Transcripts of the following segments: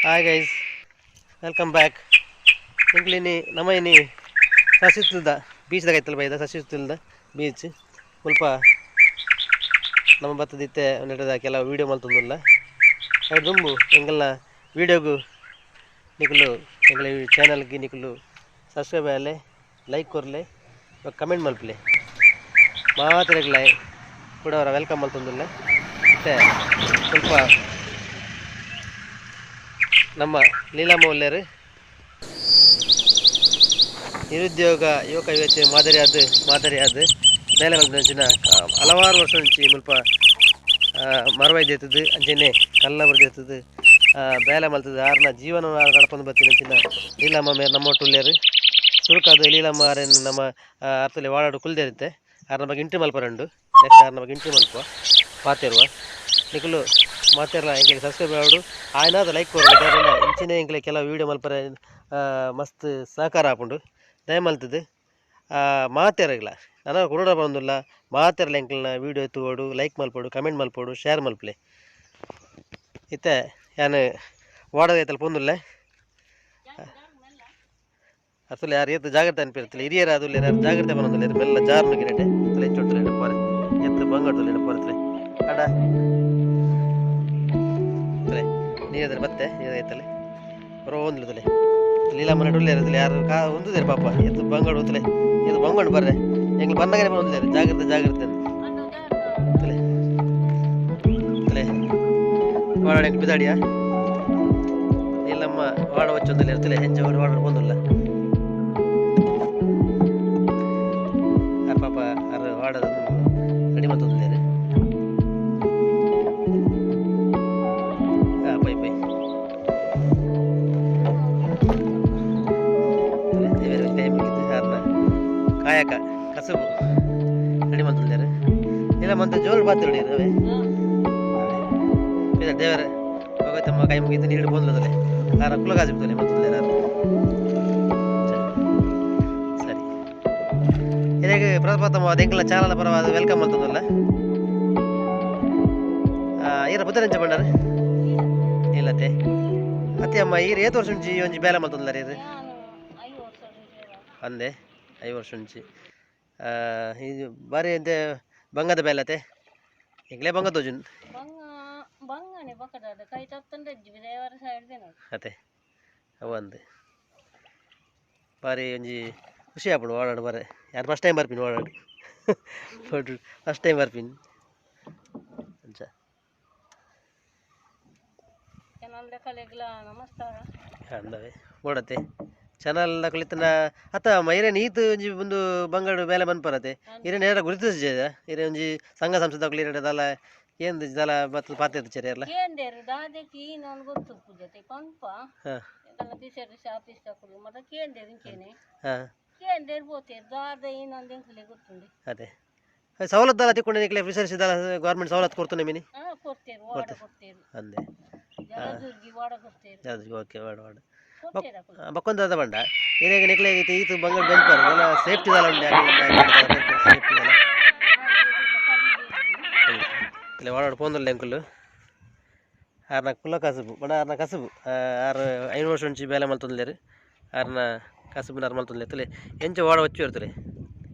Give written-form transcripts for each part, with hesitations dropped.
Hi guys, welcome back. ಎಂಕ್ಲಿನಿ ನಮ್ಮ ಇನಿ ಸಸಿತ್ತಲ್ದ ಬೀಚ್ದಾಗ ಐತಲ್ ಬೈದ. ಸಸಿತ್ತಲ್ದ ಬೀಚ್ ಮುಲ್ಪ ನಮ್ಮ ಬತ್ತದಿತ್ತೆ ನೆಟದ ಕೆಲವು ವೀಡಿಯೋ ಮಲ್ತೊಂದುಲ್ಲ. ಅವು ದುಂಬು ಎಂಕಲ್ನ ವೀಡಿಯೋಗು ನಿಕುಲು ಎಂಕಲ ಚಾನಲ್ಗೆ ನಿಕುಲು ಸಬ್ಸ್ಕ್ರೈಬ್ ಆಲೆ, ಲೈಕ್ ಕೊರ್ಲೆ, ಕಮೆಂಟ್ ಮಲ್ಪಲೆ. ಮಾತೆರೆಗ್ಲ ಕೂಡ welcome ಮಲ್ತೊಂದುಲ್ಲ. ಇತ್ತೆ ಸ್ವಲ್ಪ ನಮ್ಮ ಲೀಲಮ್ಮ ಉಲ್ಲೇರು. ನಿರುದ್ಯೋಗ ಯುವಕ ಯುವತಿ ಮಾದರಿಯಾದ ಮಾದರಿಯಾದ ಬೇಲೆ ಮಲ್ಪುನಂಚಿನ ಹಲವಾರು ವರ್ಷ ಮುಂಚಿ ಮುಲ್ಪ ಮರವೈದ್ಯ ಇತ್ತದು, ಅಂಚೆನೆ ಕಲ್ಲ ಬರ್ದಿತ್ತದು, ಬೇಲೆ ಮಲ್ತದು ಆರ್ನ ಜೀವನ ನಡಪೊಂದು ಬತ್ತಿನಂಚಿನ ಲೀಲಮ್ಮ ಮೇರ್ ನಮ್ಮ ಉಲ್ಲೇರು. ಸುರುಕಾದ್ ಲೀಲಮ್ಮ ಆರೆನ್ ನಮ್ಮ ಅರ್ತಲೆ ವಾಡಾಡು ಕುಲ್ದೇರಿತ್ತೆ. ಆರ್ನ ಬಗ್ಗೆ ಇಂಟ್ರಿ ಮಲ್ಪರಂಡು. ನೆಕ್ಸ್ಟ್ ಆರ್ನ ಬಗ್ಗೆ ಇಂಟ್ರಿ ಮಲ್ಪ ಪಾತೆರುವ. ನಿಕುಲು ಮಾತೆರ್ಲ ಎಂಕ್ಲೆಗ್ ಸಬ್ಸ್ಕ್ರೈಬ್ ಆವೊಡು, ಆಯ್ನಾದ ಲೈಕ್ ಕೊರೊಡು. ದಾಯೆ ಪಂಡ ಇಂಚಿನ ಎಂಕ್ಲೆ ಕೆಲವು ವೀಡಿಯೋ ಮಲ್ಪರೆ ಮಸ್ತ್ ಸಹಕಾರ ಆಪುಂಡು. ದಯಮಲ್ತುದು ಮಾತೆರೆಗ್ಲ ನನ ಕುಡೋಡ ಪನೊಂದುಲ್ಲ, ಮಾತೆರ್ಲ ಎಂಕ್ಲೆನ ವೀಡಿಯೋ ತೂವೊಡು, ಲೈಕ್ ಮಲ್ಪೊಡು, ಕಮೆಂಟ್ ಮಲ್ಪೊಡು, ಶೇರ್ ಮಲ್ಪಲೆ. ಇತ್ತೆ ಯಾನ್ ವಾಡದ ಐತಲ್ ಪೋಂದುಲ್ಲೆ. ಅಸಲು ಯಾರು ಏತ್ ಜಾಗ್ರತೆ ಅನ್ಪಿರ್ತಲೆ. ಹಿರಿಯರು ಅದು ಯಾರು ಜಾಗ್ರತೆ ಪನೊಂದುಲ್ಲೆರ್. ಮೆಲ್ಲ ಜಾರುನು ಗಿನೆಟೆ ತಲೆ ಎಂಚೊಟ್ಟುಲೆ ಪೋರೆ, ಎತ್ತು ಬಂಗಡ್ದುಲ್ಲೆ ಪೋರೆ. ಅಡ ತಲೆ ನೀರದ್ರ ಬತ್ತೆ ನೀರ ಐತಲೆ ಬರೋಂದಿಲ್ಲ. ತಲೆ ಲೀಲಾ ಮನೆ ಉಲ್ಲೇರು ಯಾರು ಕಾ ಉಂದುದೇರು ಪಾಪ. ಎತ್ತು ಬಂಗಡು ತಲೆ ಎತ್ತು ಬಂಗಡು ಬರ್ರೆ. ಎಂಗ್ಲು ಬನ್ನಗನೆ ಬಂದಿದ್ದಾರೆ, ಜಾಗ್ರತೆ ಜಾಗ್ರತೆ ಅಂತ. ತಲೆ ತಲೆ ವಾಡ ಎಂಕ್ ಬಿದಾಡಿಯಾ. ಲೀಲಮ್ಮ ವಾಡ ವಚ್ಚೊಂದುಲ್ಲೆರ್. ತಲೆ ಹೆಂಚ ವಾಡ ಬಂದುಲ್ಲ. ಆರ್ ಪಾಪ ಆರ್ ವಾಡದ ರೆಡಿ ಮಲ್ತೊಂದುಲ್ಲೆರ್. ಆ ಪೈ ಪೈ ದೇವೆರ್ ಕೈ ಮುಗಿದು ಆರ್ನ ಕಾಯಕ ಕಸುಬು ರೆಡಿ ಮಲ್ತೊಂದುಲ್ಲೆರ್. ಇಲ್ಲ ಮಂತ ಜೋರು ಬಾತಿರೋಡಿ ಅವೇ ದೇವರ ಭಗವತಮ್ಮ ಕೈ ಮುಗಿದು ನೀರು ಬಂದ್ಲದಲೆ. ಆರ ಕುಲಗಾಜಿ ಬಿತ್ತಲೆ ಮಲ್ತೊಂದುಲ್ಲೆರ್ ಆರ್. ಸರಿ, ಇರೆಗ್ ಪ್ರಥಮ ಎಂಕಲ್ನ ಚಾನಲ್ ಪರವಾದ welcome ಮಲ್ತೊಂದುಲ್ಲ. ಈರ ಪುದರೆಂಚ ಪಂಡರ್? ಇಲ್ಲತೆ ಅತ್ತೆ ಅಮ್ಮ, ಈರ್ ಏತ್ ವರ್ಷ ಒಂಜಿ ಒಂಜಿ ಬೇಲೆ ಮಲ್ತೊಂದುಲ್ಲೆರ್ ಈರ್? ಅಂದೆ, 5 ವರ್ಷ ಒಂಜಿ. ಇದು ಬಾರಿ ಎಂತೆ ಬಂಗದ ಬೇಲೆ ಅತೆ? ಎಂಕ್ಲೆ ಬಂಗ ತೋಜುನ್. ಬಂಗನೆ ಬಕ್ಕದ ಕೈ ತತ್ತಂಡ ದೇವರ ಸೈಡ್. ಅತೆ, ಅವು ಅಂದ್ ಬಾರಿ ಒಂಜಿ ಖುಷಿ ಆಪುಂಡು ಓಡಾಡು ಬರೆ. ಯಾರು ಫಸ್ಟ್ ಟೈಮ್ ಬರ್ಪಿನಿ ಓಡಾಡು, ಫಸ್ಟ್ ಟೈಮ್ ಬರ್ಪಿನಿ ಅಂಚ. ಚಾನಲ್ ನಮಸ್ಕಾರ. ಅಂದವೆ ಬೋಡತ್ತೆ ಚಾನಲ್ ನಕುಲಿತ್ತನ ಅತ್ತ ಮೈರೆ ನೀತ್ ಒಂಜಿ ಒಂದು ಬಂಗಾಡು ಬೇಲೆ ಮನ್ಪರತೆ. ಇರೆ ನೇರ ಗುರುತಿಸಿದ ಇರೆ ಒಂಜಿ ಸಂಘ ಸಂಸ್ಥೆ ಇರೆ ದಾಲ ಏಂದ್ ದಾಲ ಬತ್ತು ಪಾತೆರ್ಚೆರ್ ಎಲ್ಲ. ಕೇಂದೇರು ದಾದೆಕಿ ನಾನು ಗೊತ್ತು ಪೂಜತೆ ಪನ್ಪ. ಎಂಕಲ್ನ ಪಿಸೆರ್ ಆಫೀಸ್ ತಕುಲು ಮತ್ತೆ ಕೇಂದೇರು ಇಂಚೇನೆ. ಕೇಂದೇರು ಪೋತೇರು ದಾದ ಏನಂದು ಎಂಕಲೆ ಗೊತ್ತುಂಡು. ಅದೇ ಸವಲತ್ತು ದಾಲ ತಿಕ್ಕೊಂಡು ನಿಕ್ಲೆ ಫಿಶರೀಸ್ ದಾಲ ಗೌರ್ಮೆಂಟ್ ಸವಲತ್ತು ಕೊಡ್ತಾನೆ ಮಿನಿ? ಕೊಡ್ತೇರು, ವಾಡ ಕೊಡ್ತೇರು. ಅಂದೆ. ಜಲದುರ್ಗಿ ವಾಡ ಕೊಡ್ತೇರು. ಅದು ಓಕೆ, ವಾಡ ವಾಡ. ಕೊಡ್ತೇರು ಅಕುಲು. ಬಕ್ಕೊಂದ ಬಂಡ ಇರೆಗ್ ನಿಕ್ಲೆ ಈತು ಬಂಗಾಡು ಬೆನ್ಪರ್ ದಾಲ ಸೇಫ್ಟಿ ದಾಲ ಉಂಡು? ಸೇಫ್ಟಿ ದಾಲ ಇಲ್ಲ? ವಾಡಾಡು ಪೋಂದುಲ್ಲ ಎಂಕುಲು. ಆರ್ನ ಕುಲ್ಲ ಕಸುಬು ಬಡ ಆರ್ನ ಕಸುಬು. ಆರ್ 5 ವರ್ಷ ಒಂಚಿ ಬೇಲೆ ಮಲ್ತೊಂದುಲ್ಲೆರ್. ಆರ್ನ ಕಸುಬು ಆರ್ ಮಲ್ತೊಂದುಲ್ಲೆರ್. ತಲೆ ಎಂಚ ವಾಡ ವಚ್ಚು ಇರ್ತಲೆ,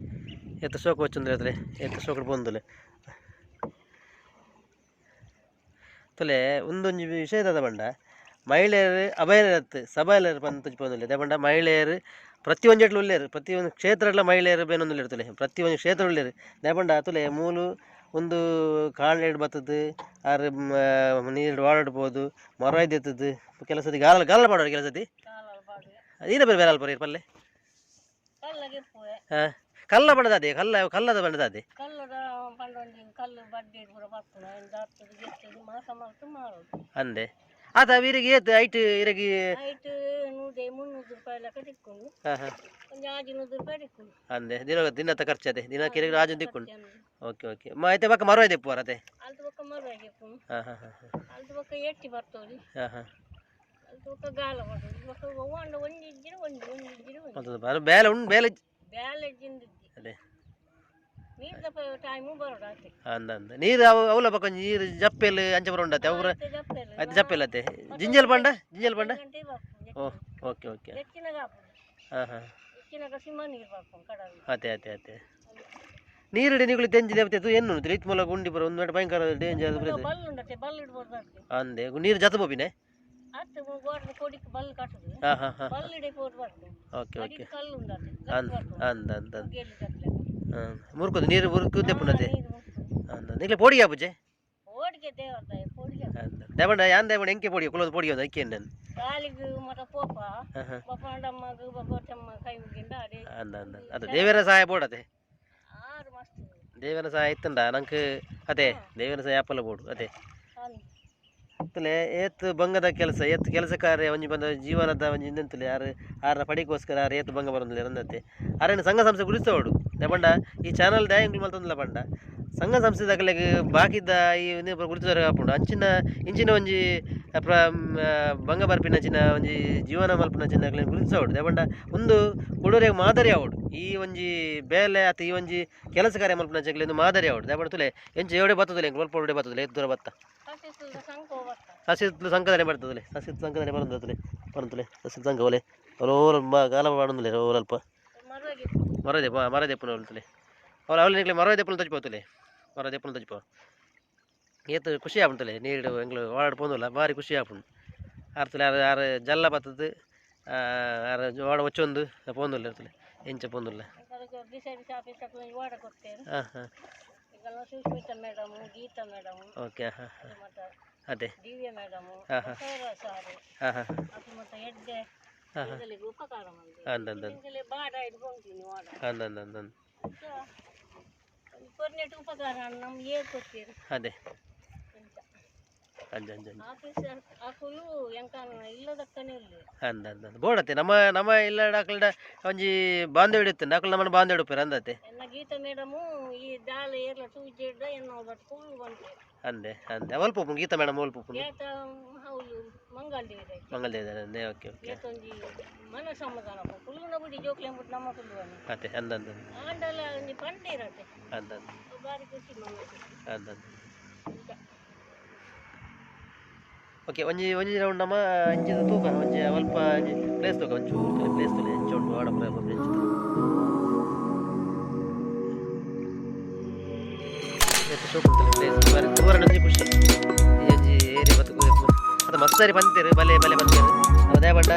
ಎತ್ತ ಶೋಕ ವಚ್ಚೊಂದುಲ್ಲೆರ್. ತಲೆ ಎತ್ತ ಶೋಕಡ್ ಪೋಂದುಲ್ಲೆ. ತಲೆ ಉಂದೊಂಜಿ ವಿಷಯ ದಾದ ಪಂಡ, ಮಹಿಳೆಯರು ಅಭಯರತ್ ಸಬಲರು ಪಂದ್ ತೋಜಿಪೊಂದುಲ್ಲೆರ್. ದಾಯೆ ಪಂಡ ಮಹಿಳೆಯರು ಪ್ರತಿಯೊಂಜೆಟ್ಲ ಉಲ್ಲೆರ್. ಪ್ರತಿಯೊಂದು ಕ್ಷೇತ್ರಡ್ಲ ಮಹಿಳೆಯರು ಬೇನೊಂದುಲ್ಲೆರ್. ತೂಲೆ, ಪ್ರತಿಯೊಂಜಿ ಕ್ಷೇತ್ರ ಉಲ್ಲೆರ್. ದಾಯೆ ಪಂಡ ತೂಲೆ, ಮೂಲು ಉಂದು ಕಾಂಡೆಡ್ ಬತ್ತುದು ಆರ್ ನೀರ್ಡ್ ವಾಡಡ್ ಪೋದು ಮರವಾಯ್ದು ಎತ್ತುದು ಕೆಲವು ಸತಿ ಗಾಲ ಗಾಲ ಪಾಡೋರು ಕೆಲವು ಸತಿ. ಈನ ಬೇರೆ ಬೇರೆ ಅಲ್ಪ ಪಲ್ಲೆ. ಕಲ್ಲಗೆ ಪೋಯೆ. ಹಾಂ, ಕಲ್ಲ ಬಣ್ಣದಾದೆ, ಕಲ್ಲ ಕಲ್ಲದ ಬಣ್ಣದಾದೆ. ಕಲ್ಲದ ಪಂಡೊಂಜಿ ಕಲ್ಲು ಬಡ್ಡಿ ಪೂರ ಬರ್ತದೆ, ಐನ್ ದಾರ್ತದು ಗೆತ್ತದು ಮಾಸ ಮಲ್ತು ಮಾರೋದು. ಅಂದೆ ಆತ ವೀರಿಗೆ ಏತ್ ಐಟ್ ಇರಗಿ? ಐಟ್ 100 300 ರೂಪಾಯಿ ಲೆಕ್ಕ ತಿಕ್ಕೊಂಡು. ಹಾಂ ಹಾಂ ಒಂಜಿ 600 ರೂಪಾಯಿ ತಿಕ್ಕೊಂಡು. ಅಂದೆ, ದಿನ ದಿನದ ಖರ್ಚು ಅದೇ ದಿನಕ್ಕೆ ಇರಗಿ ರಾಜನ್ ತಿಕ್ಕೊಂಡು. ಓಕೆ ಓಕೆ, ಐತೆ ಬಕ್ಕ ಮರವಾಯ್ದೆ ಪೋರ ಅದೇ. ಅಲ್ತು ಬೊಕ್ಕ ಮರುವಾಗೆ ಪುನು. ಹಾಂ ಹಾಂ ಹಾಂ ಹಾಂ ಅಲ್ತು ಬೊಕ್ಕ ಎಟ್ಟಿ ಬರ್ತೋರಿ. ಹಾಂ ಹಾಂ ಅಲ್ತು ಬೊಕ್ಕ ಗಾಲ ಬರ್ತದೆ. ಬೊಕ್ಕ ಒವ್ವಾಂಡ ಒಂಜಿ ಇಜ್ಜಿಡ ಒಂಜಿ ಒಂಜಿ ಇಜ್ಜಿಡ ಒಂಜಿ. ಮತ್ತೊಂದು ಬೇಲೆ ಉಂಡು ಬೇಲೆ. ಬೇಲೆ ಜಿಂದಿದ್ದಿ. ಅದೇ. ನೀರ್ದ ಟೈಮು ಬರೋಡು ಅತ್ತೆ. ಅಂದ ಅಂದ ನೀರು ಅವು ಅವಲ ಬಕ್ಕ ನೀರು ಜಪ್ಪೆಲ್ ಅಂಚ ಬರೋಂಡತ್ತೆ ಅವು. ಅತ್ತೆ ಜಪ್ಪೆಲ್. ಅತ್ತೆ ಜಪ್ಪೆಲ್ ಅತ್ತೆ. ಜಿಂಜಲ್ ಬಂಡ, ಜಿಂಜಲ್ ಬಂಡ. ಗಂಟೆ ಬರ್ಪುಂಡು. ಓ ಓಕೆ ಓಕೆ. ಹೆಚ್ಚಿನಾಗ ಆಪುಂಡು. ಹಾಂ ಹಾಂ. ಹೆಚ್ಚಿನಾಗ ಸಿಂಹ ನೀರು ಬರ್ಪುಂಡು ಕಡಲು. ಅತ್ತೆ ಅತ್ತೆ ಅತ್ತೆ. ನೀರುಡೆ ನಿಗುಳಿ ತೆಂಜಿ ದೇವತೆ ತು ಎನ್ನು ರೀತ್ ಮೂಲ ಗುಂಡಿ ಬರೋ ಒಂದು ಭಯಂಕರ ಡೇಂಜರ್. ಬಲ್ ಉಂಡತ್ತೆ, ಬಲ್ ಇಡ್ಬೋದು ಬರ್ತದೆ. ಅಂದೆ, ನೀರು ಜತ ಬೋಪಿನೆ. ಅತ್ತೆ, ಗೋಡದ ಕೊಡಿಕ್ ಬಲ್ ಕಟ್ಟುದು. ಹಾಂ ಹಾಂ ಹಾಂ. ಬಲ್ ಇಡೆ ಪೋಟ್ ಬರ್ತದೆ. Okay okay. ಅಡಿಟ್ ಕಲ್ಲು ಉಂಡತ್ತೆ. ಅಂದ ಅಂದ ಅಂದ ಅಂದ. ಗೇಲಿ ಜಪ್ಪಲೆ. ಹಾಂ, ಮುರ್ಕೋದು ನೀರು ಮುರ್ಕು ತೆಪ್ಪುನತೆ. ನೀರು ಮುರ್ಕು. ಅಂದ ನಿಗ್ಲೆ ಪೋಡಿಗೆ ಆಪುಜೆ. ಪೋಡಿಗೆ ದೇವರ್ದಾಯ ಪೋಡಿಗೆ. ಅಂದ ದೇವಂಡ ಯಾನ್ ದೇವಂಡ ಎಂಕೆ ಪೋಡಿಗೆ ಕುಲೊಂದು ಪೋಡಿಗೆ ಒಂದು ಅಕ್ಕಿ ನಾನು. ಕಾಲಿಗೆ ಮತ ಪೋಪ. ಹಾಂ ಹಾಂ. ಬಪ್ಪಂಡಮ್ಮಗ್ ಬಗೋಚಮ್ಮ ಕೈ ಮುಗಿಂಡ ಅದೇ. ಅಂದ ಅಂದ ಅದು ದೇವರ ಸಹಾಯ ಬೋಡತೆ. ಆರು ಮಸ್ತ್. ದೇವನ ಸಹಾಯ ಇತ್ತಂಡ ನಂಗೆ ಅದೇ ದೇವನ ಸಹಾಯ ಅಪ್ಪಲ ಬೋಡು ಅದೇ. ಅನ್ ತುಲೆ ಏತ್ ಬಂಗದ ಕೆಲಸ, ಏತ್ ಕೆಲಸ ಕಾರ್ಯ ಒಂಜಿ ಬಂದ ಜೀವನದ ಒಂಜಿ ಇಂದಂತುಲೆ ಆರು ಆರ್ನ ಪಡಿಗೋಸ್ಕರ ಆರು ಏತ್ ಬಂಗ ಬರಂದಿಲ್ಲ ಅಂದತ್ತೆ. ಆರೇನು ಸಂಘ ಸಂಸ್ಥೆ ಗುರುತಿಸೋಡು ಪಂಡ ಈ ಚಾನಲ್ ದ್ಯಾಂಗ್ಲು ಮಲ್ತೊಂದಿಲ್ಲ ಪಂಡ ಸಂಘ ಸಂಸ್ಥೆ ದಕಲೆಗ್ ಬಾಕಿದ್ದ ಈ ಗುರುತಿಸೋರು ಆಪುಂಡು. ಅಂಚಿನ ಇಂಚಿನ ಒಂಜಿ ಪ್ರ ಬಂಗ ಬರ್ಪಿನಂಚಿನ ಒಂಜಿ ಜೀವನ ಮಲ್ಪಿನಂಚಿನ ಅಕ್ಲೆನ್ ಗುರುತಿಸೋಡು. ದಾಯೆ ಒಂದು ಕುಡೋರೆಗ್ ಮಾದರಿ ಆವೊಡು ಈ ಒಂಜಿ ಬೇಲೆ ಅತ್ತ ಈ ಒಂಜಿ ಕೆಲಸ ಕಾರ್ಯ ಮಲ್ಪಿನಂಚ ಒಂದು ಮಾದರಿ ಆವೊಡು. ದಾಯೆ ತುಲೆ ಎಂಚ ಏಡೆ ಬತ್ತದಲೆ ಎಂಕ್ ಒಲ್ಪ ಒಡೆ ಬತ್ತದಲೆ ಏತ್ ದೂರ ಬತ್ತ. ಸಸಿಸುದ ಸಂಕೋ ಬತ್ತ. ಸಸಿತ್ಲು ಸಂಕದನೆ ಬರ್ತದಲೆ, ಸಸಿತ್ ಸಂಕದನೆ ಬರಂದಲೆ ಬರಂತಲೆ ಸಸಿತ್ ಸಂಕ ಒಲೆ ಓಲ ಕಾಲ ಬಾಡೊಂದುಲ್ಲೆ ಓಲ್ ಅಲ್ಪ. ಮರುವಾಗಿ. ಮರದೆ ಮರದೆ ಪುನ ಒಲ್ತಲೆ ಅವ್ರು ಅವಳು ನಿಕ್ಲೆ ಮರದೆ ಪುನ ತಜ್ಪೋತಲೆ, ಮರದೆ ಪುನ ತಜ್ಪೋ. ಏತ್ ಖುಷಿ ಆಪುಂಟಲೆ ನೀರು ಎಂಗ್ಲು ಓಡಾಡ್ ಪೋಂದುಲ್ಲ, ಭಾರಿ ಖುಷಿ ಆಪುಂಡು. ಆರ್ತಲೆ ಆರು ಆರು ಜಲ್ಲ ಬತ್ತದು ಆರು ಓಡ ಒಚ್ಚೊಂದು ಪೋಂದುಲ್ಲ ಇರ್ತಲೆ ಎಂಚ ಪೋಂದುಲ್ಲ. ಅದಕ್ಕೆ ಬಿಸಿ ಬಿಸಿ ಆಫೀಸ್ ತಕೊಂಡು ವಾಡ ಕೊಡ್ತೇನೆ. ಹಾಂ ಹಾಂ. ಈಗ Sushmita madam, Geeta madam. Okay, ಹಾಂ ಹಾಂ. ಮತ್ತು ಅದೇ. ದಿವ್ಯ ಮೇಡಮು. ಹಾ, ಹಾ. ಬಸವರಾಜ್ ಸಾರು. ಹಾಂ ಹಾಂ. ಅದು ಮತ್ತು ಎಡ್ಡೆ. ಹಾಂ ಹಾಂ. ಇದರಲ್ಲಿ ಉಪಕಾರ ಮಂದಿ. ಅಂದ ಅಂದ ಇಂದಲೇ ಬಾಡ ಇಟ್ಕೊಂತೀನಿ ವಾಡ. ಅಂದ ಅಂದ ಅಂದ ಕೊರ್ನೆಟ್ ಉಪಕಾರ ನಮ್ಗೆ ಏರ್ ಕೊಡ್ತೀರಿ. ಅದೇ. ಎಂತ. ಅಂಜ ಅಂಜ ಅಂಜ. ಆಫೀಸ್ ಅಕುಲು ಎಂಕಾನ ಇಲ್ಲದಕ್ಕನೇ ಇಲ್ಲ. ಅಂದ ಅಂದ ಅಂದ ಬೋಡತ್ತೆ ನಮ್ಮ ನಮ್ಮ ಇಲ್ಲ ಅಕಲ್ಡ ಒಂಜಿ ಬಾಂಧವ್ಯ ಇತ್ತು, ಅಕಲ್ ನಮ್ಮನ್ನ ಬಾಂಧವ್ಯ ಉಪ್ಪೇರು ಅಂದತ್ತೆ. ಎನ್ನ ಗೀತಾ ಮೇಡಮು ಈ ದಾಲ ಏರ್ಲ ತೂಜಿಡ್ದ ಎನ್ನ ಬಟ್ ಕುಳ್ಳು ಬಂತೆ. ಅಂದೆ ಅಂದೆ ಒಲ್ಪ ಉಪ್ಪುಂಡು ಗೀತಾ ಮೇಡಮ್ ಒಲ್ಪ ಉಪ್ಪುಂಡು. ಏತ ಹೌದು, ಮಂಗಲ್ ದೇವಿ. ಮಂಗಲ ದೇವ ಅಂದೆ, ಓಕೆ ಓಕೆ. ಏತೊಂಜಿ ಮನ ಸಮಾಧಾನ ಕುಳ್ಳುನ ಬಿಡಿ ಜೋಕ್ಲೆ ಅಂದ್ಬಿಟ್ಟು ನಮ್ಮ ಕುಳ್ಳುವನೆ. ಅತ್ತೆ ಅಂದ ಅಂದ ಅಂದ. ಆಂಡಲ ಒಂಜಿ ಪಂಡಿರತ್ತೆ. ಅಂದ ಅಂದ. ಬಾರಿ ಖುಷಿ ಮನಸ್ಸು. ಅಂದ ಅಂದ. ಇಂಚ. ಓಕೆ, ಒಂಜಿ ಒಂಜಿ ರೌಂಡ್ ನಮ್ಮ ಅಂಚಿದ ತೂಕ ಒಂಜಿ ಅಲ್ಪ ಒಂಜಿ ಪ್ಲೇಸ್ ತೂಕ ಒಂಚೂರು ಪ್ಲೇಸ್ ತುಲೆ ಎಂಚ ಉಂಟು ವಾಡ ಪೂರ ಎಂಚ ಏತ್ ಶೋಕು ಉಂಟು ಪ್ಲೇಸ್ ಬಾರಿ ತೂವರಣ ಒಂಜಿ ಖುಷಿ. ಈ ಒಂಜಿ ಏರಿಯಾ ಬತ್ತುಕು ಅದು ಮಸ್ತಾರಿ ಪಂತೇರು ಬಲೆ ಬಲೆ ಪಂತೇರು ಅದೇ ಪಂಡ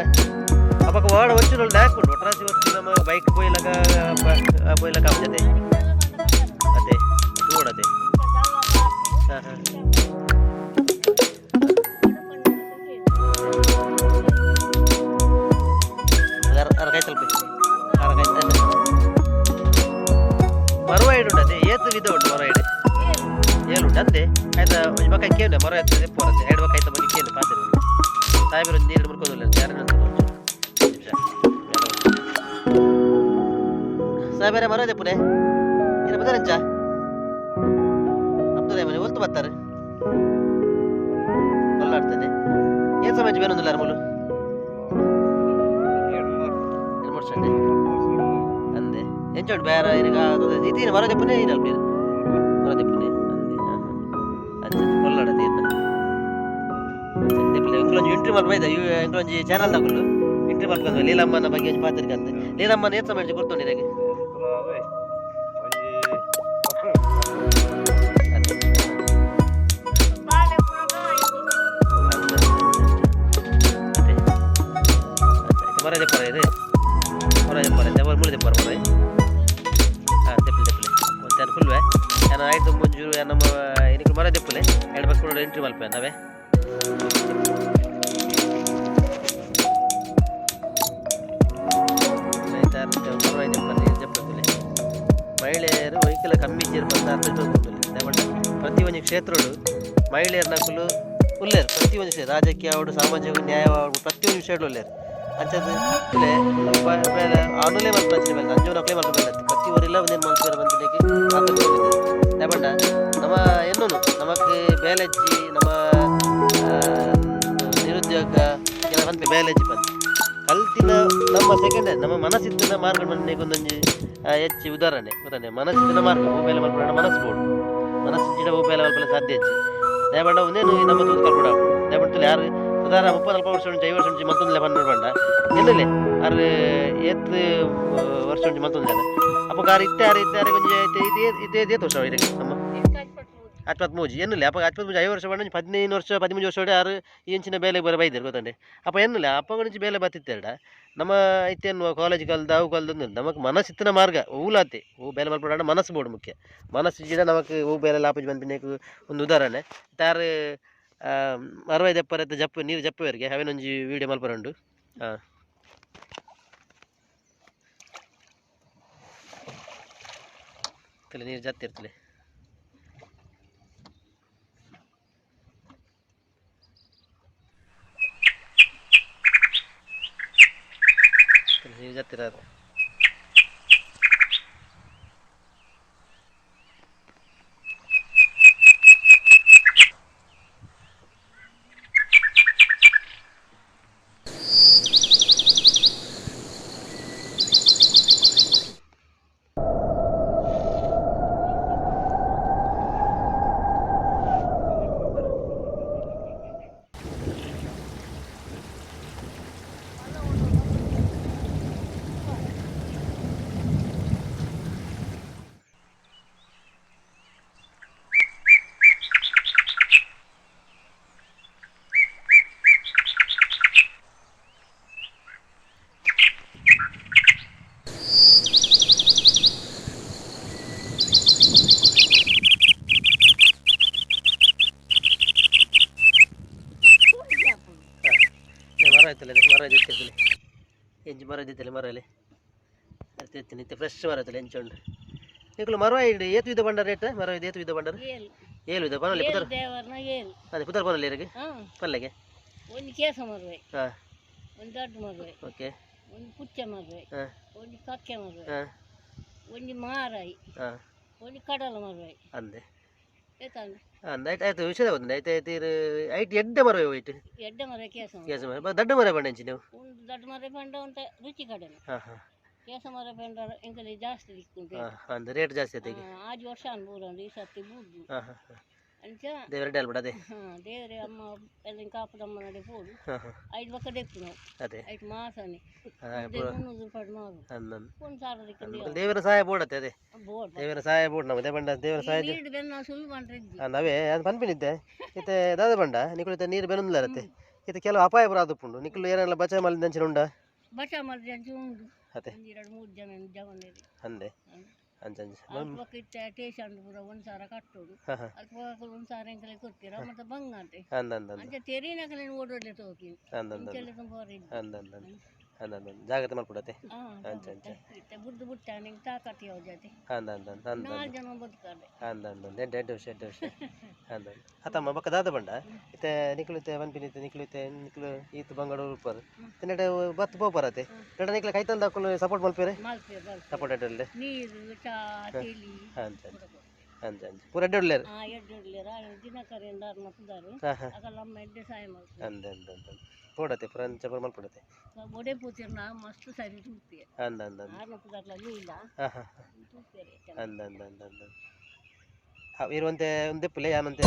ಅಪಕ ವಾಡ ಒಂಚೂರು ಲ್ಯಾಕ್ ಉಂಟು. ಒಟ್ರಾಸಿ ಹೊತ್ತು ನಮ್ಮ ಬೈಕ್ ಪೋಯ್ಲಕ ಪೋಯ್ಲಕ ಆಪುಜತೆ. ಅದೇ ತೂವಡತೆ. ಹಾಂ ಹಾಂ. ಅರ ಕೈ ತಲುಪಿ ಅರ ಕೈ ಮರವಾಯ್ಡು ಉಂಟು. ಅದೇ ಏತ್ ವಿಧ ಉಂಟು ಮರವಾಯ್ಡು? ಏಳು ಉಂಟು ಅಂದೆ. ಆಯ್ತಾ, ಒಂಜಿ ಬಕ್ಕ ಕೇಂದ್ರ ಮರ ಎತ್ತದೆ ಪೋರತ್ತೆ ಎರಡು ಬಕ್ಕ ಆಯ್ತ ಬಗ್ಗೆ ಕೇಂದ್ರ ಪಾತ್ರೆ ಸಾಹೇಬರು ನೀರು ಮುರ್ಕೋದಿಲ್ಲ ಯಾರನ್ನ ಅಂತ ನಿಮಿಷ ಸಾಹೇಬರೇ ಮರ ಪುನೆ ಏನು ಬದರಂಚ ಅಬ್ದುಲ್ ಮನೆ ಒಲ್ತು ಬರ್ತಾರೆ ಕೊಲ್ಲಾಡ್ತಾನೆ. ಏನು ಸಮಾಜ ಬೇನೊಂದಿಲ್ಲ ಮೂಲು ಎರಡು ಮೂರು ಸಂಡೆ ಅಂದೆ. ಎಂಚ ಉಂಟು ಬೇರೆ ಈಗ ಇದ್ದೀನಿ ಮರ ದೆಪ್ಪುನೆ ಏನಲ್ಪ ಮರ ದೆಪ್ಪುನೆ ಅಂದೆ. ಹಾಂ ಹಾಂ, ಅಂಚ ಕೊಲ್ಲಾಡ ತೀರ್ನ ದೆಪ್ಪುಲೆ. ಎಂಕ್ಲೊಂಜಿ ಎಂಟ್ರಿ ಮಲ್ಪ ಬೈದ ಇವು ಎಂಕ್ಲೊಂಜಿ ಚಾನಲ್ ತಗೊಳ್ಳು ಎಂಟ್ರಿ ಮಲ್ಪಂದು ಲೀಲಮ್ಮನ ಬಗ್ಗೆ ಒಂಜಿ ಪಾತ್ರಿಕೆ ಅಂತೆ. ಲೀಲಮ್ಮನ ಏತ್ ಸಮಯ ಗುರ್ತುಂಡು ಇರೆಗ್? ಅದೇ. ಅದೇ ಮರ ದೆಪ್ಪರ ಇದು ಮರ ದೆಪ್ಪರ ದೆಪ್ಪರ ಮೂಲೆ ದೆಪ್ಪರ ಮರ. ಹಾಂ, ದೆಪ್ಪಲೆ ದೆಪ್ಪಲೆ ಒಂತೆ ಕುಲ್ವೆ ಯಾನ ಆಯ್ತು ಮುಂಜೂರು ನಮ್ಮ ಏನಕ್ಕೆ ಮರ ದೆಪ್ಪಲೆ ಎರಡು ಬಕ್ಕ ಎಂಟ್ರಿ ಮಲ್ಪೆ ನಾವೇ. ಮಹಿಳೆಯರು ವೆಹಿಕಲ್ ಕಮ್ಮಿ ಇಜ್ಜೆರ್ ಪಂದ್ ಅರ್ಥ ಉಂಟು. ಪ್ರತಿ ಒಂಜಿ ಕ್ಷೇತ್ರಡು ಮಹಿಳೆಯರ ನಕುಲು ಉಲ್ಲೇರು. ಪ್ರತಿ ಒಂಜಿ ಕ್ಷೇತ್ರ ರಾಜಕೀಯ ಆವಡು ಸಾಮಾಜಿಕ ನ್ಯಾಯ ಆವಡು ಪ್ರತಿ ಒಂಜಿ ವಿಷಯಡು ಉಲ್ಲೇರು. ಅಂಚದ ತುಲೆ ಆನುಲೇ ಮಲ್ಪಂಚಿನ ಮೇಲೆ ಅಂಜೋನಕ್ಲೇ ಮಲ್ಪ ಮೇಲೆ ಪ್ರತಿ ಊರಿಲ್ಲ ಒಂದೇನು ಮಲ್ಪೇರು ಬಂದಿದ್ದಕ್ಕೆ ದಯಪಂಡ ನಮ್ಮ ಎನ್ನುನು ನಮಕ್ ಬೇಲೆಜ್ಜಿ ನಮ್ಮ ನಿರುದ್ಯೋಗ ಕೆಲ ಪನ್ಪೆ ಬೇಲೆಜ್ಜಿ ಪಂದ್ ಕಲ್ತಿನ ನಮ್ಮ ಸೆಕೆಂಡ್ ನಮ್ಮ ಮನಸ್ಸಿತ್ತಿನ ಮಾರ್ಗ ಒಂದೊಂಜಿ ಹೆಚ್ಚು ಉದಾಹರಣೆ ಗೊತ್ತಾನೆ. ಮನಸ್ಸಿತ್ತಿನ ಮಾರ್ಗ ಮೊಬೈಲ್ ಮಲ್ಪಡ ಮನಸ್ಸು ಬೋಡು, ಮನಸ್ಸು ಜಿಡ ಮೊಬೈಲ್ ಮಲ್ಪಲ ಸಾಧ್ಯ ಹೆಚ್ಚು. ದಯಪಂಡ ಒಂದೇನು ನಮ್ಮ ತೂತು ಕಲ್ಪಡ. ದಯಪಂಡ ಯಾರು ಉದಾಹರಣೆ 30 40 ವರ್ಷ ಉಂಟು, 50 ವರ್ಷ ಉಂಟು ಮತ್ತೊಂದಿಲ್ಲ ಪಂಡ ಪಂಡ ಎಲ್ಲಲೇ ಆರು ಏತ್ ವರ್ಷ ಉಂಟು ಮತ್ತೊಂದಿಲ್ಲ. ಅಪ್ಪ ಗಾರು ಇತ್ತೆ ಆರು ಇತ್ತೆ ಆರು ಕೊಂಚ ಇದೇ ಇದೇ ಇದೇ ವರ್ಷ ಇದಕ್ಕೆ ನಮ್ಮ 63 ಎನ್ನುಲೆ. ಅಪ್ಪ 63 5 ವರ್ಷ ಪಂಡ 15 ವರ್ಷ 13 ವರ್ಷ ಆರು ಈ ಇಂಚಿನ ಬೇಲೆ ಬರ ಬೈದರು ಗೊತ್ತಂಡೆ. ಅಪ್ಪ ಎನ್ನುಲೆ ಅಪ್ಪ ಕೊಂಚ ಬೇಲೆ ಬತ್ತಿತ್ತೆರಡ ನಮ್ಮ ಇತ್ತೇನು ಕಾಲೇಜ್ ಕಲ್ದ ಅವು ಕಲ್ದ ನಮಕ್ ಮನಸ್ಸಿತ್ತಿನ ಮಾರ್ಗ ಊಲಾತೆ ಹೂ ಬೇಲೆ ಮಲ್ಪಡ ಮನಸ್ಸು ಬೋಡು ಮುಖ್ಯ. ಮನಸ್ಸು ಜಿಡ ನಮಕ್ ಹೂ ಬೇಲೆ ಲಾಪುಜಿ ಪನ್ಪಿನಕ್ ಒಂದು ಉದಾಹರಣೆ. ತಾರು ಅರವೈ ದೆಪ್ಪರ ಜಪ್ಪು ನೀರು ಜಪ್ಪುವರೆಗೆ ಅವೇನೊಂಜಿ ವೀಡಿಯೋ ಮಲ್ಪರುಂಡು. ಹಾಂ, ನೀರು ಜಾಸ್ತಿ ಇರ್ತದೆ. ನೀರು ಜಾಸ್ತಿ ಇರೋದು. ಮರ ಆಯ್ತಲ್ಲ, ಮರ ಇತ್ತಿರ್ತದೆ, ಎಂಚು ಮರ ಇದ್ದಿತ್ತಲ್ಲ, ಮರ ಅಲ್ಲಿ ಅತ್ತೆ ಇತ್ತೆ ಫ್ರೆಶ್ ಮರ ಆಯ್ತಲ್ಲ ಎಂಚು ಉಂಡು. ನಿಕುಲು ಮರ ಇಡು ಏತು ವಿಧ ಬಂಡ ರೇಟ್ ಮರ ಇದು ಏತು ವಿಧ ಬಂಡಾರ? ಏಳು. ಏಳು ವಿಧ ಪನಲ್ಲಿ ಪುದರ್? ದೇವರ್ನ ಏಳು. ಅದೇ ಪುದರ್ ಪನಲ್ಲಿ ಇರಗೆ ಪಲ್ಲೆಗೆ. ಒಂದು ಕೇಸ ಮರುವೆ. ಹಾಂ. ಒಂದು ದೊಡ್ಡ ಮರುವೆ. ಓಕೆ. ಒಂದು ಪುಚ್ಚ ಮರುವೆ. ಹಾಂ. ಒಂದು ಕಕ್ಕೆ ಮರುವೆ. ಹಾಂ. ಒಂದು ಮಾರಾಯಿ. ಹಾಂ. ಒಂದು ಕಡಲ ಮರುವೆ. ಅಂದೆ. ಏತಂದು. ಅಂದ ಆಯ್ತು ಆಯ್ತು ವಿಷಯ ಒಂದು ಆಯ್ತು ಆಯ್ತು. ಇರು ಐಟ್ ಎಡ್ಡೆ ಮರವೆ ಹೋಯ್ತು. ಎಡ್ಡೆ ಮರ ಕೇಸ. ಕೇಸ ಮರ ದೊಡ್ಡ ಮರ ಬಂಡ ಎಂಚಿ ನೀವು? ಒಂದು ದೊಡ್ಡ ಮರ ಪಂಡ ಅಂತ ರುಚಿ ಕಡಿಮೆ. ಹಾಂ ಹಾಂ. ಕೇಸ ಮರ ಪಂಡ ಎಂಕಲಿ ಜಾಸ್ತಿ ದಿಕ್ಕುಂಟು. ಹಾಂ ಅಂದ ರೇಟ್ ಜಾಸ್ತಿ ಆಯ್ತು ಈಗ. ಆಜ್ ವರ್ಷ ಅನ್ಬೋದು ಈ ಸರ್ತಿ ಬೂದು. ಹಾಂ ಹಾಂ ಹಾಂ. ಅಂಚ. ದೇವರ ಅಲ್ಬಿಡ ಅದೇ. ಹಾಂ, ದೇವರೇ ಅಮ್ಮ ಎಲ್ಲ ಕಾಪುದಮ್ಮ ನಡೆ ಪೋಡು. ಹಾಂ ಹಾಂ. ಐದು ಬಕ್ಕ ದೆಪ್ಪು ನಾವು. ಅದೇ. ಐದು ಮಾಸನೆ. ಹಾಂ. 300 ರೂಪಾಯಿ ಮಾರು. ಅಂದ. ಒಂದು ಸಾವಿರ. ದೇವರ ಸಹಾಯ ಬೋಡತ್ತೆ ಅದೇ. ಬೋರ್ಡ್. ದೇವರ ಸಹಾಯ ಬೋರ್ಡ್ ನಮ್ಮ ಅದೇ ಬಂಡ ದೇವರ ಸಹಾಯ. ನೀರು ಬೆನ್ನ ಸುಳ್ಳು ಬಂದ್ರೆ. ಹಾಂ, ನಾವೇ ಅದು ಪನ್ಪಿನಿದ್ದೆ ಇತ್ತೆ ದಾದ ಬಂಡ ನಿಕುಲು ಇತ್ತೆ ನೀರು ಬೆನೊಂದಿಲ್ಲ ಇರತ್ತೆ. ಇತ್ತೆ ಕೆಲವು ಅಪಾಯ ಪೂರ ಆದುಪ್ಪುಂಡು. ನಿಕುಲು ಏನೆಲ್ಲ ಬಚಾವ್ ಮಲ್ಲಿದ ಅಂಚಿನ ಉಂಡ? ಬಚಾ ಮಾಡಿದ್ರೆ ಅಂಚು ಉಂಡು. ಅದೇ. ಒಂದು ಎರಡು ಮೂರು ಜನ ಜವನರು. ಅಂದೆ ಅಂಚ ಅಂಚ. ಅಲ್ಪ ಇತ್ತೆ ಟೇಷನ್ ಪೂರ 1000 ಕಟ್ಟೋಡು. ಹಾಂ ಹಾಂ. ಅಲ್ಪ 1000 ಎಂಕಲೆ ಕೊಡ್ತೀರ ಮತ್ತೆ ಬಂಗ ಅಂತೆ. ಅಂದ ಅಂದ ಅಂದ. ಅಂಚ ತೆರೀನಕಲೆ ಓಡೋಡ್ಲೆ ತೋಕಿ. ಅಂದ ಅಂದ. ಇಂಚೆಲ್ಲ ತುಂಬ. ಅಂದ ಅಂದ ಅಂದ ಅಂದ ಅಂದ. ಜಾಗ್ರತೆ ಮಲ್ಪಡತ್ತೆ. ಹಾಂ. ಅಂಚ ಅಂಚ. ಇತ್ತೆ ಬುಡ್ದು ಬುಟ್ಟ ನಿಂಗೆ ತಾಕತ್ತು ಯಾವ ಜಾತಿ. ಅಂದ ಅಂದ ಅಂದ ಅಂದ. ನಾಲ್ಕು ಜನ ಬದುಕಾರೆ. ಅಂದ ಅಂದ ಅಂದ. ಎಡ್ಡೆ ಎಡ್ಡೆ ವಿಷಯ ಎಡ್ಡೆ ವಿಷಯ ಅಂದ. ಅತ್ತಮ್ಮ ಬೊಕ್ಕ ದಾದ ಬಂಡ ಇತ್ತೆ ನಿಕುಲು ಇತ್ತೆ ಪನ್ಪಿನ ಇತ್ತೆ ನಿಕುಲು ಇತ್ತೆ ನಿಕುಲು ಈತ್ ಬಂಗಡ ಉಪ್ಪರ್ ತಿನ್ನಡೆ ಬತ್ತು ಪೋಪರತೆ ನೆಟ ನಿಕ್ಲೆ ಕೈತಲ್ ದಾಕುಲು ಸಪೋರ್ಟ್ ಮಲ್ಪೇರೆ? ಮಲ್ಪೆ ಮಲ್ಪೆ. ಸಪೋರ್ಟ್ ಎಡ್ಡೆ. ನೀರು ಚಾ ತಿಳಿ. ಅಂಚ ಅಂಚ ಅಂಚ ಅಂಚ ಪೂರ ಎಡ್ಡೆ ಉಳ್ಳೇರು. ಹಾಂ, ಎಡ್ಡೆ ಉಳ್ಳೇರು. ದಿನಕರಿಂದ ಮತ್ತದಾರು. ಹಾಂ ಹಾಂ. ಅಕಲ್ಲ ಅಮ್ಮ ಎಡ್ಡೆ ಸಹಾಯ ಮಾಡ್ತಾರೆ. ಅಂದ ಅಂದ ಅಂದ ಪೋಡತೆ ಪೂರ ಅಂಚ ಪೂರ ಮಲ್ಪಡತೆ. ಒಡೆ ಪೂತಿರ್ನ ಮಸ್ತ್ ಸರಿ ತೂಪೆ. ಅಂದ ಅಂದ ಅಂದ. ಆರ್ನ ಪುದಾರ್ಲ ಇಲ್ಲ. ಹಾಂ ಹಾಂ. ತೂಪೇರೆ. ಅಂದ ಅಂದ ಅಂದ ಅಂದ. ಹಾಂ, ಇರುವಂತೆ ಒಂದು ದೆಪ್ಪುಲೆ ಯಾನಂತೆ.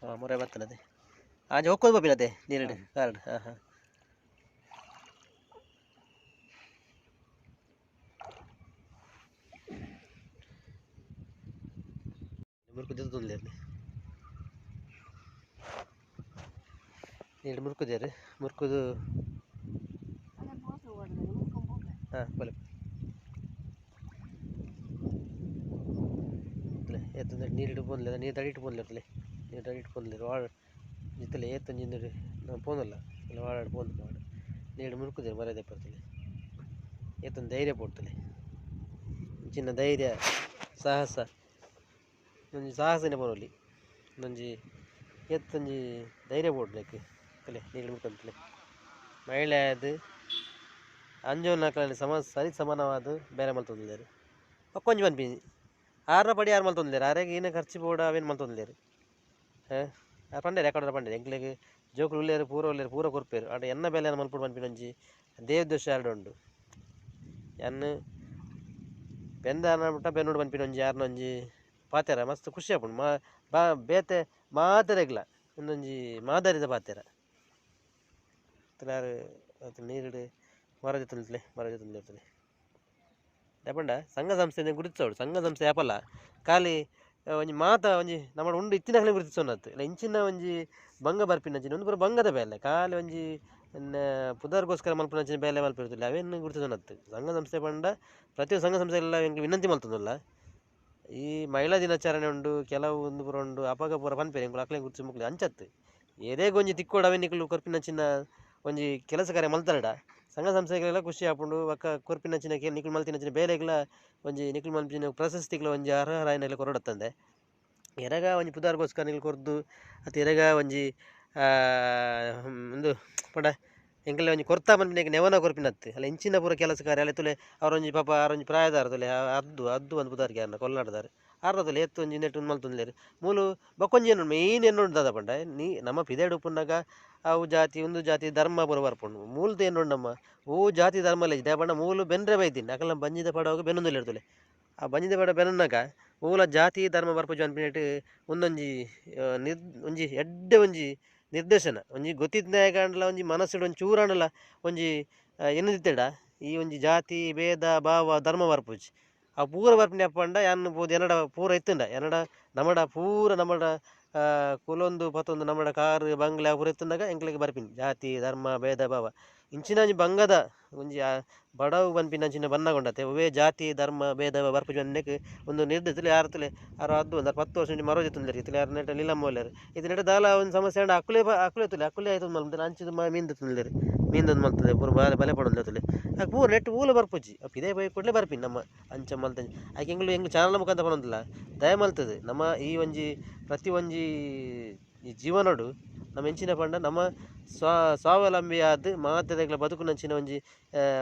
ಹಾಂ, ಮೊರೆ ಬರ್ತನದೆ ಆಂಚೆ ಒಕ್ಕೋದು ಬೋಪಿನತೆ ನೀರು ಕಾರ್ಡ್. ಹಾಂ ಹಾಂ. ಮುರ್ಕು ದೆತ್ತೊಂದುಲ್ಲೆರ್ ನೀರು ಮುರ್ಕುದೆರ್ ಮುರ್ಕುದು ಹಾಂ ಬಲೆ ಏತಂದ್ರೆ ನೀರು ಪೋನ್ಲೆ ನೀರು ತಡಿಟ್ಟು ಪೋನ್ಲೆ ನೀರು ತಡಿಟ್ಟು ಪೋನ್ಲೆ ವಾಡ ಜಿತ್ತಲೆ ಏತೊಂಜಿ ನಾವು ಪೋನಲ್ಲ ಇಲ್ಲ ವಾಡಾಡ್ ಪೋಂದು ವಾಡ ನೀರು ಮುರ್ಕುದೆರ್ ಮರ ದೆಪ್ಪರ್ತಲೆ ಏತೊಂದು ಧೈರ್ಯ ಪೋಡ್ತಲೆ ಚಿನ್ನ ಧೈರ್ಯ ಸಾಹಸ ಒಂಜಿ ಸಾಹಸನೆ ಪನೊಲಿ ಒಂಜಿ ಏತೊಂಜಿ ಧೈರ್ಯ ಬೋಡ್ಲೆಕ್ ತಲೆ ನೀರು ಮುರ್ಕೊಂತಲೆ ಮಹಿಳೆ ಆದ್ ಅಂಜೋನಕ್ಲೆನ ಸಮ ಸರಿ ಸಮಾನವಾದ ಬೇರೆ ಮಲ್ತೊಂದುಲ್ಲೆರ್ ಬೊಕ್ಕೊಂಜಿ ಪನ್ಪಿನಿ ಆರ್ನ ಪಡಿ ಆರ್ ಮಲ್ತೊಂದುಲ್ಲೆರ್ ಆರೆಗ್ ಈನ ಖರ್ಚು ಬೋಡ ಅವೇನು ಮಲ್ತೊಂದುಲ್ಲೆರ್ ಆರ್ ಪಂಡೆರ್ ಯಾಕಂದ್ರೆ ಪಂಡೆರ್ ಎಂಕ್ಲೆಗ್ ಜೋಕುಲು ಉಲ್ಲೆರ್ ಪೂರ ಉಲ್ಲೆರ್ ಪೂರ ಕೊರ್ಪೆರ್ ಆಂಡ ಎನ್ನ ಬೇಲೆನ್ ಮಲ್ಪೊಡು ಪನ್ಪಿನ ಒಂಜಿ ದೇವದೋಷ ಆರ್ಡ ಉಂಡು ಎನ್ನ ಬೆಂದ ಮುಟ್ಟ ಬೆನ್ನೋಡು ಪನ್ಪಿನ ಒಂಜಿ ಆರ್ನ ಒಂಜಿ ಪಾತೆರ ಮಸ್ತ್ ಖುಷಿ ಆಪುಂಡು ಮಾ ಬಾ ಬೇತೆ ಮಾತೆರೆಗ್ಲ ಉಂದೊಂಜಿ ಮಾದರಿದ ಪಾತೆರ ಆರ್ ನೀರುಡು ಮರ ಜೊತೆ ಮರ ಜೊತೆ ದಾಯೆಪಂಡ ಸಂಘ ಸಂಸ್ಥೆ ಗುರುತಿಸೋಡು ಸಂಘ ಸಂಸ್ಥೆ ಆಪಲ್ಲ ಖಾಲಿ ಒಂಜಿ ಮಾತ ಒಂಜಿ ನಮ್ಮ ಉಂಡು ಇತ್ತಿನಕ್ಲೆ ಗುರುತಿಸೋನತ್ತು ಇಲ್ಲ ಇಂಚಿನ ಒಂಜಿ ಬಂಗ ಬರ್ಪಿನಂಚಿನ ಒಂದು ಪೂರ ಬಂಗದ ಬೇಲೆ ಖಾಲಿ ಒಂಜಿ ಪುದರ್ಗೋಸ್ಕರ ಮಲ್ಪುನಂಚಿನ ಬೇಲೆ ಮಲ್ಪಿರುತ್ತಿಲ್ಲ ಅವೇನು ಗುರುತಿಸೋನತ್ತು ಸಂಘ ಸಂಸ್ಥೆ ಪಂಡ ಪ್ರತಿಯೊಂದು ಸಂಘ ಸಂಸ್ಥೆ ಎಲ್ಲ ಎಂಕ್ ವಿನಂತಿ ಮಲ್ತೊಂದುಲ್ಲ ಈ ಮಹಿಳಾ ದಿನಾಚರಣೆ ಉಂಡು ಕೆಲವು ಒಂದು ಪೂರ ಉಂಡು ಅಪಗ ಪೂರ ಪನ್ಪೆರ್ ಎಂಕುಲು ಅಕ್ಲೆಗ್ ಗುರುತಿಸಿ ಮುಕ್ಲೆ ಅಂಚತ್ತು ಏರೆಗ್ ಒಂಜಿ ತಿಕ್ಕೋಡು ಅವೇನ್ ನಿಕುಲು ಕೊರ್ಪಿನಂಚಿನ ಒಂಜಿ ಕೆಲಸ ಕಾರ್ಯ ಮಲ್ತರಡ ಸಂಘ ಸಂಸ್ಥೆಗಳೆಲ್ಲ ಖುಷಿ ಆಪುಂಡು ಬೊಕ್ಕ ಕೊರ್ಪಿನಂಚಿನ ನಿಕುಲು ಮಲ್ತಿನಂಚಿನ ಬೇಲೆಗ್ಲ ಒಂಜಿ ನಿಕುಲು ಮಲ್ಪಿನ ಪ್ರಶಸ್ತಿಗ್ಲ ಒಂಜಿ ಅರ್ಹರಾಯಿನಕ್ಲೆ ಕೊರೊಡತ್ತಂದೆ ಎರೆಗ ಒಂಜಿ ಪುದರ್ಗೋಸ್ಕರ ನಿಕುಲು ಕೊರ್ದು ಅತ್ ಎರೆಗ ಒಂಜಿ ಉಂದು ಪಂಡ ಎಂಕಲ್ನ ಒಂಜಿ ಕೊರ್ತಾ ಪನ್ಪಿನಕ್ಕೆ ನೆವನ ಕೊರ್ಪಿನತ್ತು ಅಲ್ಲ ಇಂಚಿನ ಪೂರ ಕೆಲಸ ಕಾರ್ಯ ಅಲ್ಲ ತುಲೆ ಅವರೊಂಜಿ ಪಾಪ ಆರೊಂಜಿ ಪ್ರಾಯದಾರ ತುಲೆ ಅದ್ದು ಅದ್ದು ಒಂದು ಪುದರ್ಗೆ ಆರ್ನ ಕೊಲ್ನಾಡ್ದಾರ್ ಆರ್ನ ತುಲೆ ಏತ್ ಒಂಜಿ ನೆಟ್ ಉಂದು ಮಲ್ತೊಂದುಲ್ಲೆರ್ ಮೂಲು ಬೊಕ್ಕೊಂಜಿ ಏನು ಮೇಯ್ನ್ ಏನು ದಾದ ಪಂಡ ನೀ ನಮ್ಮ ಪಿದಯ್ಡ್ ಉಪ್ಪುನಗ ಅವು ಜಾತಿ ಉಂದು ಜಾತಿ ಧರ್ಮ ಪೂರ ಬರ್ಪುಂಡು ಮೂಲದ ಏನು ನಮ್ಮ ಓ ಜಾತಿ ಧರ್ಮ ಇಜ್ಜಿ ದಾಯೆ ಪಂಡ ಮೂಲು ಬೆನ್ರೆ ಬೈದಿನಿ ಅಕಲ್ನ ಬಂಜಿದ ಪಡವುಗು ಬೆನೊಂದುಲ್ಲೆರ್ ತುಲೆ ಆ ಬಂಜಿದ ಪಡ ಬೆನೊನ್ನಗ ಮೂಲ ಜಾತಿ ಧರ್ಮ ಬರ್ಪುಜಿ ಪನ್ಪಿನೆಟ್ ಉಂದೊಂಜಿ ನಿರ್ ಒಂಜಿ ಎಡ್ಡೆ ಒಂಜಿ ನಿರ್ದೇಶನ ಒಂಜಿ ಗೊತ್ತಿತ್ತಿನಾಯಗಾಂಡಲ ಒಂಜಿ ಮನಸ್ಸುಡು ಒಂಜಿ ಚೂರಾಂಡಲ ಒಂಜಿ ಎನ್ನುದಿತ್ತೆಡ ಈ ಒಂಜಿ ಜಾತಿ ಭೇದ ಭಾವ ಧರ್ಮ ಬರ್ಪುಜಿ ಆ ಪೂರ ಬರ್ಪಿನ ಪಂಡ ಯಾನ್ ಪೋದು ಎನ್ನಡ ಪೂರ ಇತ್ತುಂಡ ಎನ್ನಡ ನಮಡ ಪೂರ ನಮಡ ಕುಲೊಂದು ಪತ್ತೊಂದು ನಮಡ ಕಾರ್ ಬಂಗ್ಲೆ ಪೂರ ಇತ್ತುಂಡಾಗ ಎಂಕ್ಲೆಗ್ ಬರ್ಪಿನಿ ಜಾತಿ ಧರ್ಮ ಭೇದ ಭಾವ ಇಂಚಿನ ಒಂಜಿ ಬಂಗದ ಒಂಜಿ ಬಡವು ಪನ್ಪಿನಂಚಿನ ಬನ್ನಗೊಂಡತೆ ಒವ್ವೇ ಜಾತಿ ಧರ್ಮ ಭೇದ ಬರ್ಪುಜಿ ಪನ್ಪಿನೆಕ್ ಒಂದು ನಿರ್ದೇಶನ ಯಾರ್ ತೂಲೆ ಆರ್ ಅದ್ದು ಒಂದು 10 ವರ್ಷ ಮರೋ ಜೆತ್ತೊಂದುಲ್ಲೆರ್ ಇತ್ತಲೆ ಆರ್ ನೆಟ ನೀಲಮ್ಮ ಉಲ್ಲೆರ್ ಇತ್ತೆ ನೆಟ ದಾಲ ಒಂಜಿ ಸಮಸ್ಯೆ ಆಂಡ ಅಕುಲೇ ಅಕುಲೇ ತೂಲೆ ಅಕುಲೇ ಐತ ಮಲ್ಪುಂಡು ಅಂಚಿದ ಮೀನ್ ದೆತ್ತೊಂದುಲ್ಲೆರ್ ಮೀನ್ ಮಲ್ತದೆ ಪೂರ ಬಾಲೆ ಬಲೆ ಪಾಡೊಂದುಲ್ಲೆರ್ ತೂಲೆ ಅಕ್ ಪೂರ ನೆಟ್ ಓಲ ಬರ್ಪುಜಿ ಅಪ್ ಇದೇ ಬೈ ಕೂಡ್ಲೆ ಬರ್ಪಿನಿ ನಮ್ಮ ಅಂಚ ಮಲ್ತಂಜಿ ಐಕ್ ಎಂಕುಲು ಎಂಕ್ಲು ಚಾನಲ್ ಮುಖಾಂತರ ಪನೊಂದುಲ್ಲ ದಯ ಮಲ್ತದೆ ನಮ್ಮ ಈ ಒಂಜಿ ಪ್ರತಿ ಒಂಜಿ ಈ ಜೀವನಡು ನಮ್ಮ ಎಂಚಿನ ಪಂಡ ನಮ್ಮ ಸ್ವಾವಲಂಬಿಯಾದ್ ಮಾತೆರೆಗ್ಲ ಬದುಕುನಂಚಿನ ಒಂಜಿ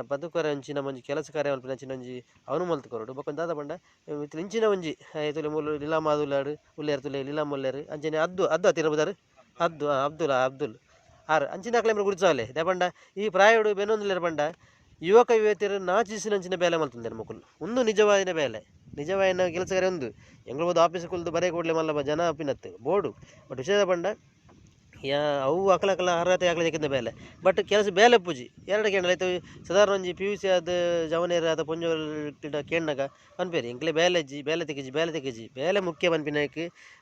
ಬದುಕರ ಅಂಚಿನ ಒಂಜಿ ಕೆಲಸ ಕಾರ್ಯ ಮಲ್ಪಿನಂಚಿನ ಒಂಜಿ ಅವನು ಮಲ್ತ್ ಕೊರೊಡು ಬೊಕ್ಕ ದಾದ ಪಂಡ ಇಂಚಿನ ಒಂಜಿ ತುಲೆ ಮೂಲು ಲೀಲಾಮ ಉಲ್ಲಾಡ್ ಉಲ್ಲೆರ್ ತುಲೆ ಲೀಲಾಮ ಉಲ್ಲೆರ್ ಅಂಚನೆ ಅದ್ದು ಅದ್ದು ಅತ್ತಿರ ಬುದಾರ್ ಅದ್ದು ಅಬ್ದುಲ್ ಅಬ್ದುಲ್ ಆರ್ ಅಂಚಿನ ಅಕ್ಲೆ ಗುರುತಿಸಾವಲೆ ದಾಯೆ ಪಂಡ ಈ ಪ್ರಾಯಡು ಬೆನೊಂದುಲ್ಲೆರ್ ಪಂಡ ಯುವಕ ಯುವತಿಯರು ನಾಚಿಸಿನಂಚಿನ ಬೇಲೆ ಮಲ್ತೊಂದುಲ್ಲೆರ್ ಮೊಕುಲು ಉಂದು ನಿಜವಾಯಿನ ಬೇಲೆ ನಿಜವಾಯಿನ ಕೆಲಸ ಕಾರ್ಯ ಉಂದು ಎಂಕುಲು ಪೋದು ಆಫೀಸ್ ಕುಲ್ದು ಬರೇ ಕೂಡ್ಲೆ ಮಲ್ಲ ಜನ ಅಪಿನತ್ತು ಬೋಡು ಬಟ್ ವಿಷಯ ಪಂಡ ಯಾ ಅವು ಅಕಲಕಲ ಅರ್ಹತೆ ಅಕಲ ದೆಕ್ಕಿನ ಬೇಲೆ ಬಟ್ ಕೆಲಸ ಬೇಲೆ ಪೂಜಿ ಎರಡು ಕೇಂದ್ರ ಐತೆ ಸಾಧಾರಣ ಒಂಜಿ ಪಿ ಯು ಸಿ ಆದ್ ಜವನೇರ್ ಆದ ಪೊಂಜೋವು ಕೇಂಡಗ ಪನ್ಪೆರ್ ಎಂಕ್ಲೆ ಬೇಲೆ ಇಜ್ಜಿ ಬೇಲೆ ತಿಕ್ಕಿಜಿ ಬೇಲೆ ತಿಕ್ಕಿಜಿ ಬೇಲೆ ಮುಖ್ಯ ಪನ್ಪಿನಕ್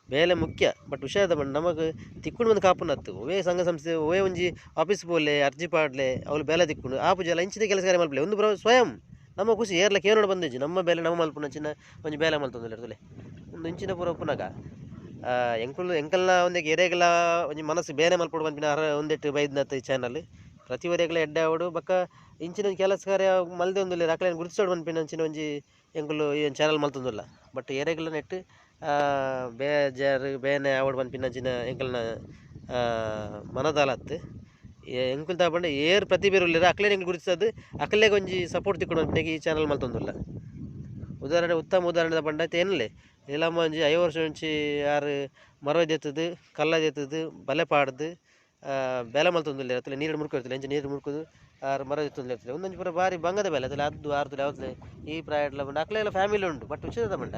ಬೇಲೆ ಮುಖ್ಯ ಬಟ್ ವಿಷಯದ ಪಂಡ ನಮಕ್ ತಿಕ್ಕುಂಡು ಒಂದು ಕಾಪುನತ್ತು ಒವ್ವೇ ಸಂಘ ಸಂಸ್ಥೆ ಒವ್ವೇ ಒಂಜಿ ಆಫೀಸ್ ಪೋಲೆ ಅರ್ಜಿ ಪಾಡ್ಲೆ ಅವ್ಲು ಬೇಲೆ ತಿಕ್ಕುಂಡು ಆಪುಜಿ ಇಂಚಿನ ಕೆಲಸ ಕಾರ್ಯ ಮಲ್ಪಲೆ ಒಂದು ಸ್ವಯಂ ನಮ್ಮ ಖುಷಿ ಏರ್ಲ ಕೇನೋಡು ಬಂದಿಜ್ಜಿ ನಮ್ಮ ಬೇಲೆ ನಮ್ಮ ಮಲ್ಪುನಂಚಿನ ಒಂಜಿ ಬೇಲೆ ಮಲ್ತೊಂದುಲ್ಲೆರ್ ತೂಲೆ ಒಂದು ಇಂಚಿನ ಪೂರ ಉಪ್ಪುನಗ ಎಂಕುಲು ಎಂಕಲ್ನ ಒಂದೆಕ್ ಎರೆಗ್ಲ ಒಂಜಿ ಮನಸ್ಸು ಬೇನೆ ಮಲ್ಪೊಡು ಪನ್ಪಿನ ಅರ ಒಂದೆಟ್ ಬೈದ್ನತ್ ಈ ಚಾನಲ್ ಪ್ರತಿ ಒರಿಯಗ್ಲ ಎಡ್ಡೆ ಆವೊಡು ಬೊಕ್ಕ ಇಂಚಿನ ಒಂಜಿ ಕೆಲಸ ಕಾರ್ಯ ಮಲ್ದೊಂದುಲ್ಲೆರ್ ಅಕ್ಲೆನ್ ಗುರುತಿಸೊಡು ಪನ್ಪಿನಂಚಿನ ಒಂಜಿ ಎಂಕುಲು ಈ ಚಾನಲ್ ಮಲ್ತೊಂದುಲ್ಲ ಬಟ್ ಎರೆಗ್ಲ ನೆಟ್ ಬೇಜಾರು ಬೇನೆ ಆವೊಡು ಪನ್ಪಿನಂಚಿನ ಎಂಕಲ್ನ ಮನದಾಲತ್ ಎಂಕುಲು ದಾದ ಪಂಡ ಏರ್ ಪ್ರತಿಭೆರ್ ಉಲ್ಲೆರ್ ಅಕ್ಲೆನ್ ಎಂಕುಲು ಗುರುತಿಸದ್ ಅಕ್ಲೆಗ್ ಒಂಜಿ ಸಪೋರ್ಟ್ ತಿಕ್ಕುಂಡು ಪನ್ಪಿನಕ್ ಈ ಚಾನಲ್ ಮಲ್ತೊಂದುಲ್ಲ ಉದಾಹರಣೆ ಉತ್ತಮ ಉದಾಹರಣೆ ಪಂಡ ಇತ್ತೆ ಎನ್ಲೆ ನೀಲಮ್ಮ ಒಂಜಿ 50 ವರ್ಷ ಒಂಜಿ ಆರ್ ಮರ ದೆತ್ತುದು ಕಲ್ಲ ದೆತ್ತುದು ಬಲೆ ಪಾಡ್ದು ಬೇಲೆ ಮಲ್ತೊಂದುಲ್ಲೆರ್ ಅತ್ತುಲೆ ನೀರು ಮುರ್ಕೊರ್ತಲೆ ಇಂಚ ನೀರು ಮುರ್ಕುದು ಆರ್ ಮರ ದೆತ್ತೊಂದುಲ್ಲೆರ್ ಉಂದೊಂಜಿ ಪೂರ ಬಾರಿ ಬಂಗದ ಬೇಲೆ ಅತ್ತುಲೆ ಅದ್ದು ಆರ್ತುಲೆ ಅವತ್ಲೆ ಈ ಪ್ರಾಯಡ್ಲ ಪಂಡ ಅಕ್ಲೆಗ್ಲ ಫ್ಯಾಮಿಲಿ ಉಂಡು ಬಟ್ ವಿಷಯ ಪಂಡ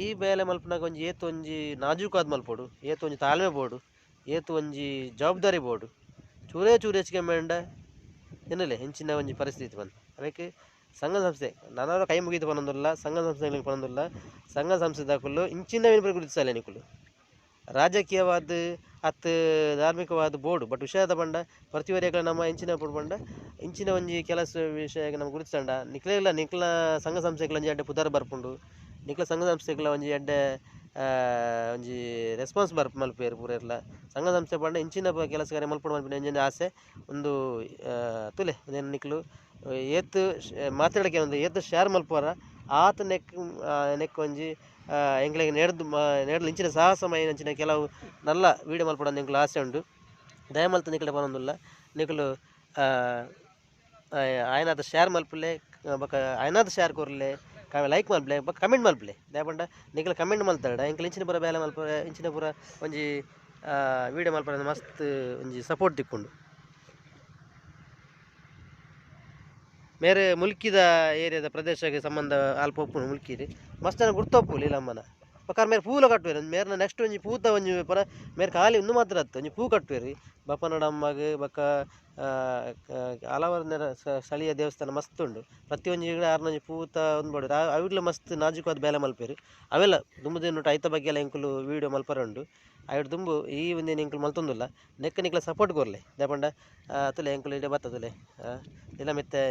ಈ ಬೇಲೆ ಮಲ್ಪುನಗ ಒಂಜಿ ಏತ್ ಒಂಜಿ ನಾಜೂಕಾದ್ ಮಲ್ಪೊಡು ಏತ್ ಒಂಜಿ ತಾಳ್ಮೆ ಬೋಡು ಏತ್ ಒಂಜಿ ಜವಾಬ್ದಾರಿ ಬೋಡು ಚೂರೇ ಚೂರು ಹೆಚ್ಚಿಗೆ ಮೇಂಡ ಎನ್ನಲೆ ಇಂಚಿನ ಒಂಜಿ ಪರಿಸ್ಥಿತಿ ಬಂದು ಅವೆಕ್ ಸಂಘ ಸಂಸ್ಥೆ ನನರ ಕೈ ಮುಗಿದು ಪನೊಂದುಲ್ಲ ಸಂಘ ಸಂಸ್ಥೆಗಳಿಗೆ ಪನೊಂದುಲ್ಲ ಸಂಘ ಸಂಸ್ಥೆದಕುಲು ಇಂಚಿನ ಗುರುತಿಸಾಲೆ ನಿಕುಲು ರಾಜಕೀಯವಾದ ಅತ್ ಧಾರ್ಮಿಕವಾದ ಬೋರ್ಡ್ ಬಟ್ ವಿಷಯದ ಪಂಡ ಪ್ರತಿವರಿಯಗಳ ನಮ್ಮ ಇಂಚಿನ ಪುಡ್ ಪಂಡ ಇಂಚಿನ ಒಂಜಿ ಕೆಲಸ ವಿಷಯ ನಮ್ಮ ಗುರುತಿಸಂಡ ನಿಕ್ಲೆಗ್ಲ ನಿಕ್ಲ ಸಂಘ ಸಂಸ್ಥೆಗಳ ಒಂಜಿ ಎಡ್ಡೆ ಪುದರ್ ಬರ್ಪುಂಡು ನಿಕ್ಲ ಸಂಘ ಸಂಸ್ಥೆಗಳ ಒಂಜಿ ಎಡ್ಡೆ ಒಂಜಿ ರೆಸ್ಪಾನ್ಸ್ ಬರ್ಪ್ ಮಲ್ಪುವೆರ್ ಪೂರೆರ್ಲ ಸಂಘ ಸಂಸ್ಥೆ ಪಂಡ ಇಂಚಿನ ಕೆಲಸ ಕಾರ್ಯ ಮಲ್ಪೊಡು ಮನ್ಪಿನ ಒಂಜಿ ಆಸೆ ಒಂದು ತುಲೆ ಉಂದೆನ್ ನಿಕ್ಲು ಏತ್ ಮಾತೆರ್ಡಕ್ಕೆ ಒಂದು ಏತ್ ಶೇರ್ ಮಲ್ಪುವರ ಆತ್ ನೆಕ್ ನೆಕ್ ಒಂಜಿ ಎಂಕ್ಲೆಗ್ ನೆಡ್ದು ನೆಡ್ದು ಇಂಚಿನ ಸಾಹಸಮಯ ಇಂಚಿನ ಕೆಲವು ನಲ್ಲ ವೀಡಿಯೋ ಮಲ್ಪೊಡು ಎಂಕ್ಲೆ ಆಸೆ ಉಂಡು. ದಯಮಲ್ತ್ ನಿಕ್ಲೆ ಪನೊಂದುಲ್ಲ ನಿಕುಲು ಆಯನಾತ್ ಶೇರ್ ಮಲ್ಪುಲೆ ಬೊಕ ಆಯನಾತ್ ಶೇರ್ ಕೊರ್ಲೆ ಲೈಕ್ ಮಲ್ಪುಲೆ ಬೊಕ ಕಮೆಂಟ್ ಮಲ್ಪುಲೆ ದಾಯೆ ಪಂಡ ನಿಕುಲು ಕಮೆಂಟ್ ಮಲ್ತಡ ಎಂಕ್ಲೆ ಇಂಚಿನ ಪೂರ ಬೇಲೆ ಮಲ್ಪರೆ ಇಂಚಿನ ಪೂರ ಒಂಜಿ ವೀಡಿಯೋ ಮಲ್ಪರೆ ಮಸ್ತ್ ಒಂಜಿ ಸಪೋರ್ಟ್ ತಿಕ್ಕುಂಡು. ಮೇರೆ ಮುಲ್ಕಿದ ಏರಿಯಾದ ಪ್ರದೇಶಕ್ಕೆ ಸಂಬಂಧ ಅಲ್ಪ ಉಪ್ಪುಂಡು ಮುಲ್ಕಿರಿ ಮಸ್ತ್ ಜನ ಗುರ್ತೊಪ್ಪು ಲೀಲಮ್ಮನ ಬೊಕ ಮೇರ್ ಪೂಲ ಕಟ್ಟುವೆರ್ ಮೇರ್ನ ನೆಕ್ಸ್ಟ್ ಒಂಜಿ ಪೂತ ಒಂಜಿ ಪೂರ ಮೇರ್ ಖಾಲಿ ಉಂದು ಮಾತ್ರ ಅತ್ತ್ ಒಂಜಿ ಪೂ ಕಟ್ಟುವೆರ್ ಬಪ್ಪನಾಡಮ್ಮಗ್ ಬೊಕ ಹಲವಾರು ಸ್ಥಳೀಯ ದೇವಸ್ಥಾನ ಮಸ್ತ್ ಉಂಡು. ಪ್ರತಿಯೊಂಜಿ ಆರ್ನ ಒಂಜಿ ಪೂತ ಉಂದು ಪಾಡುವೆರ್ ಅವಿಡ್ಲ ಮಸ್ತ್ ನಾಜುಕವಾದ್ ಬೇಲೆ ಮಲ್ಪೆರ್ ಅವೆಲ್ಲ ದುಂಬು ದಿನೊಟ್ಟು ಐತ ಬಗ್ಗೆ ಎಲ್ಲ ಎಂಕುಲು ವೀಡಿಯೋ ಮಲ್ಪರೆ ಉಂಡು. ಐಡ್ ದುಂಬು ಈ ಒಂಜಿ ಎಂಕುಲು ಮಲ್ತೊಂದುಲ್ಲ ನೆಕ್ಕ್ ನಿಕ್ಲ ಸಪೋರ್ಟ್ ಕೊರ್ಲೆ ದಾಯೆ ಪಂಡ ತುಲೆ ಎಂಕುಲು ಇಡೆ ಬತ್ತ ತುಲೆ ಇಲ್ಲ ಮಿತ್ತೆ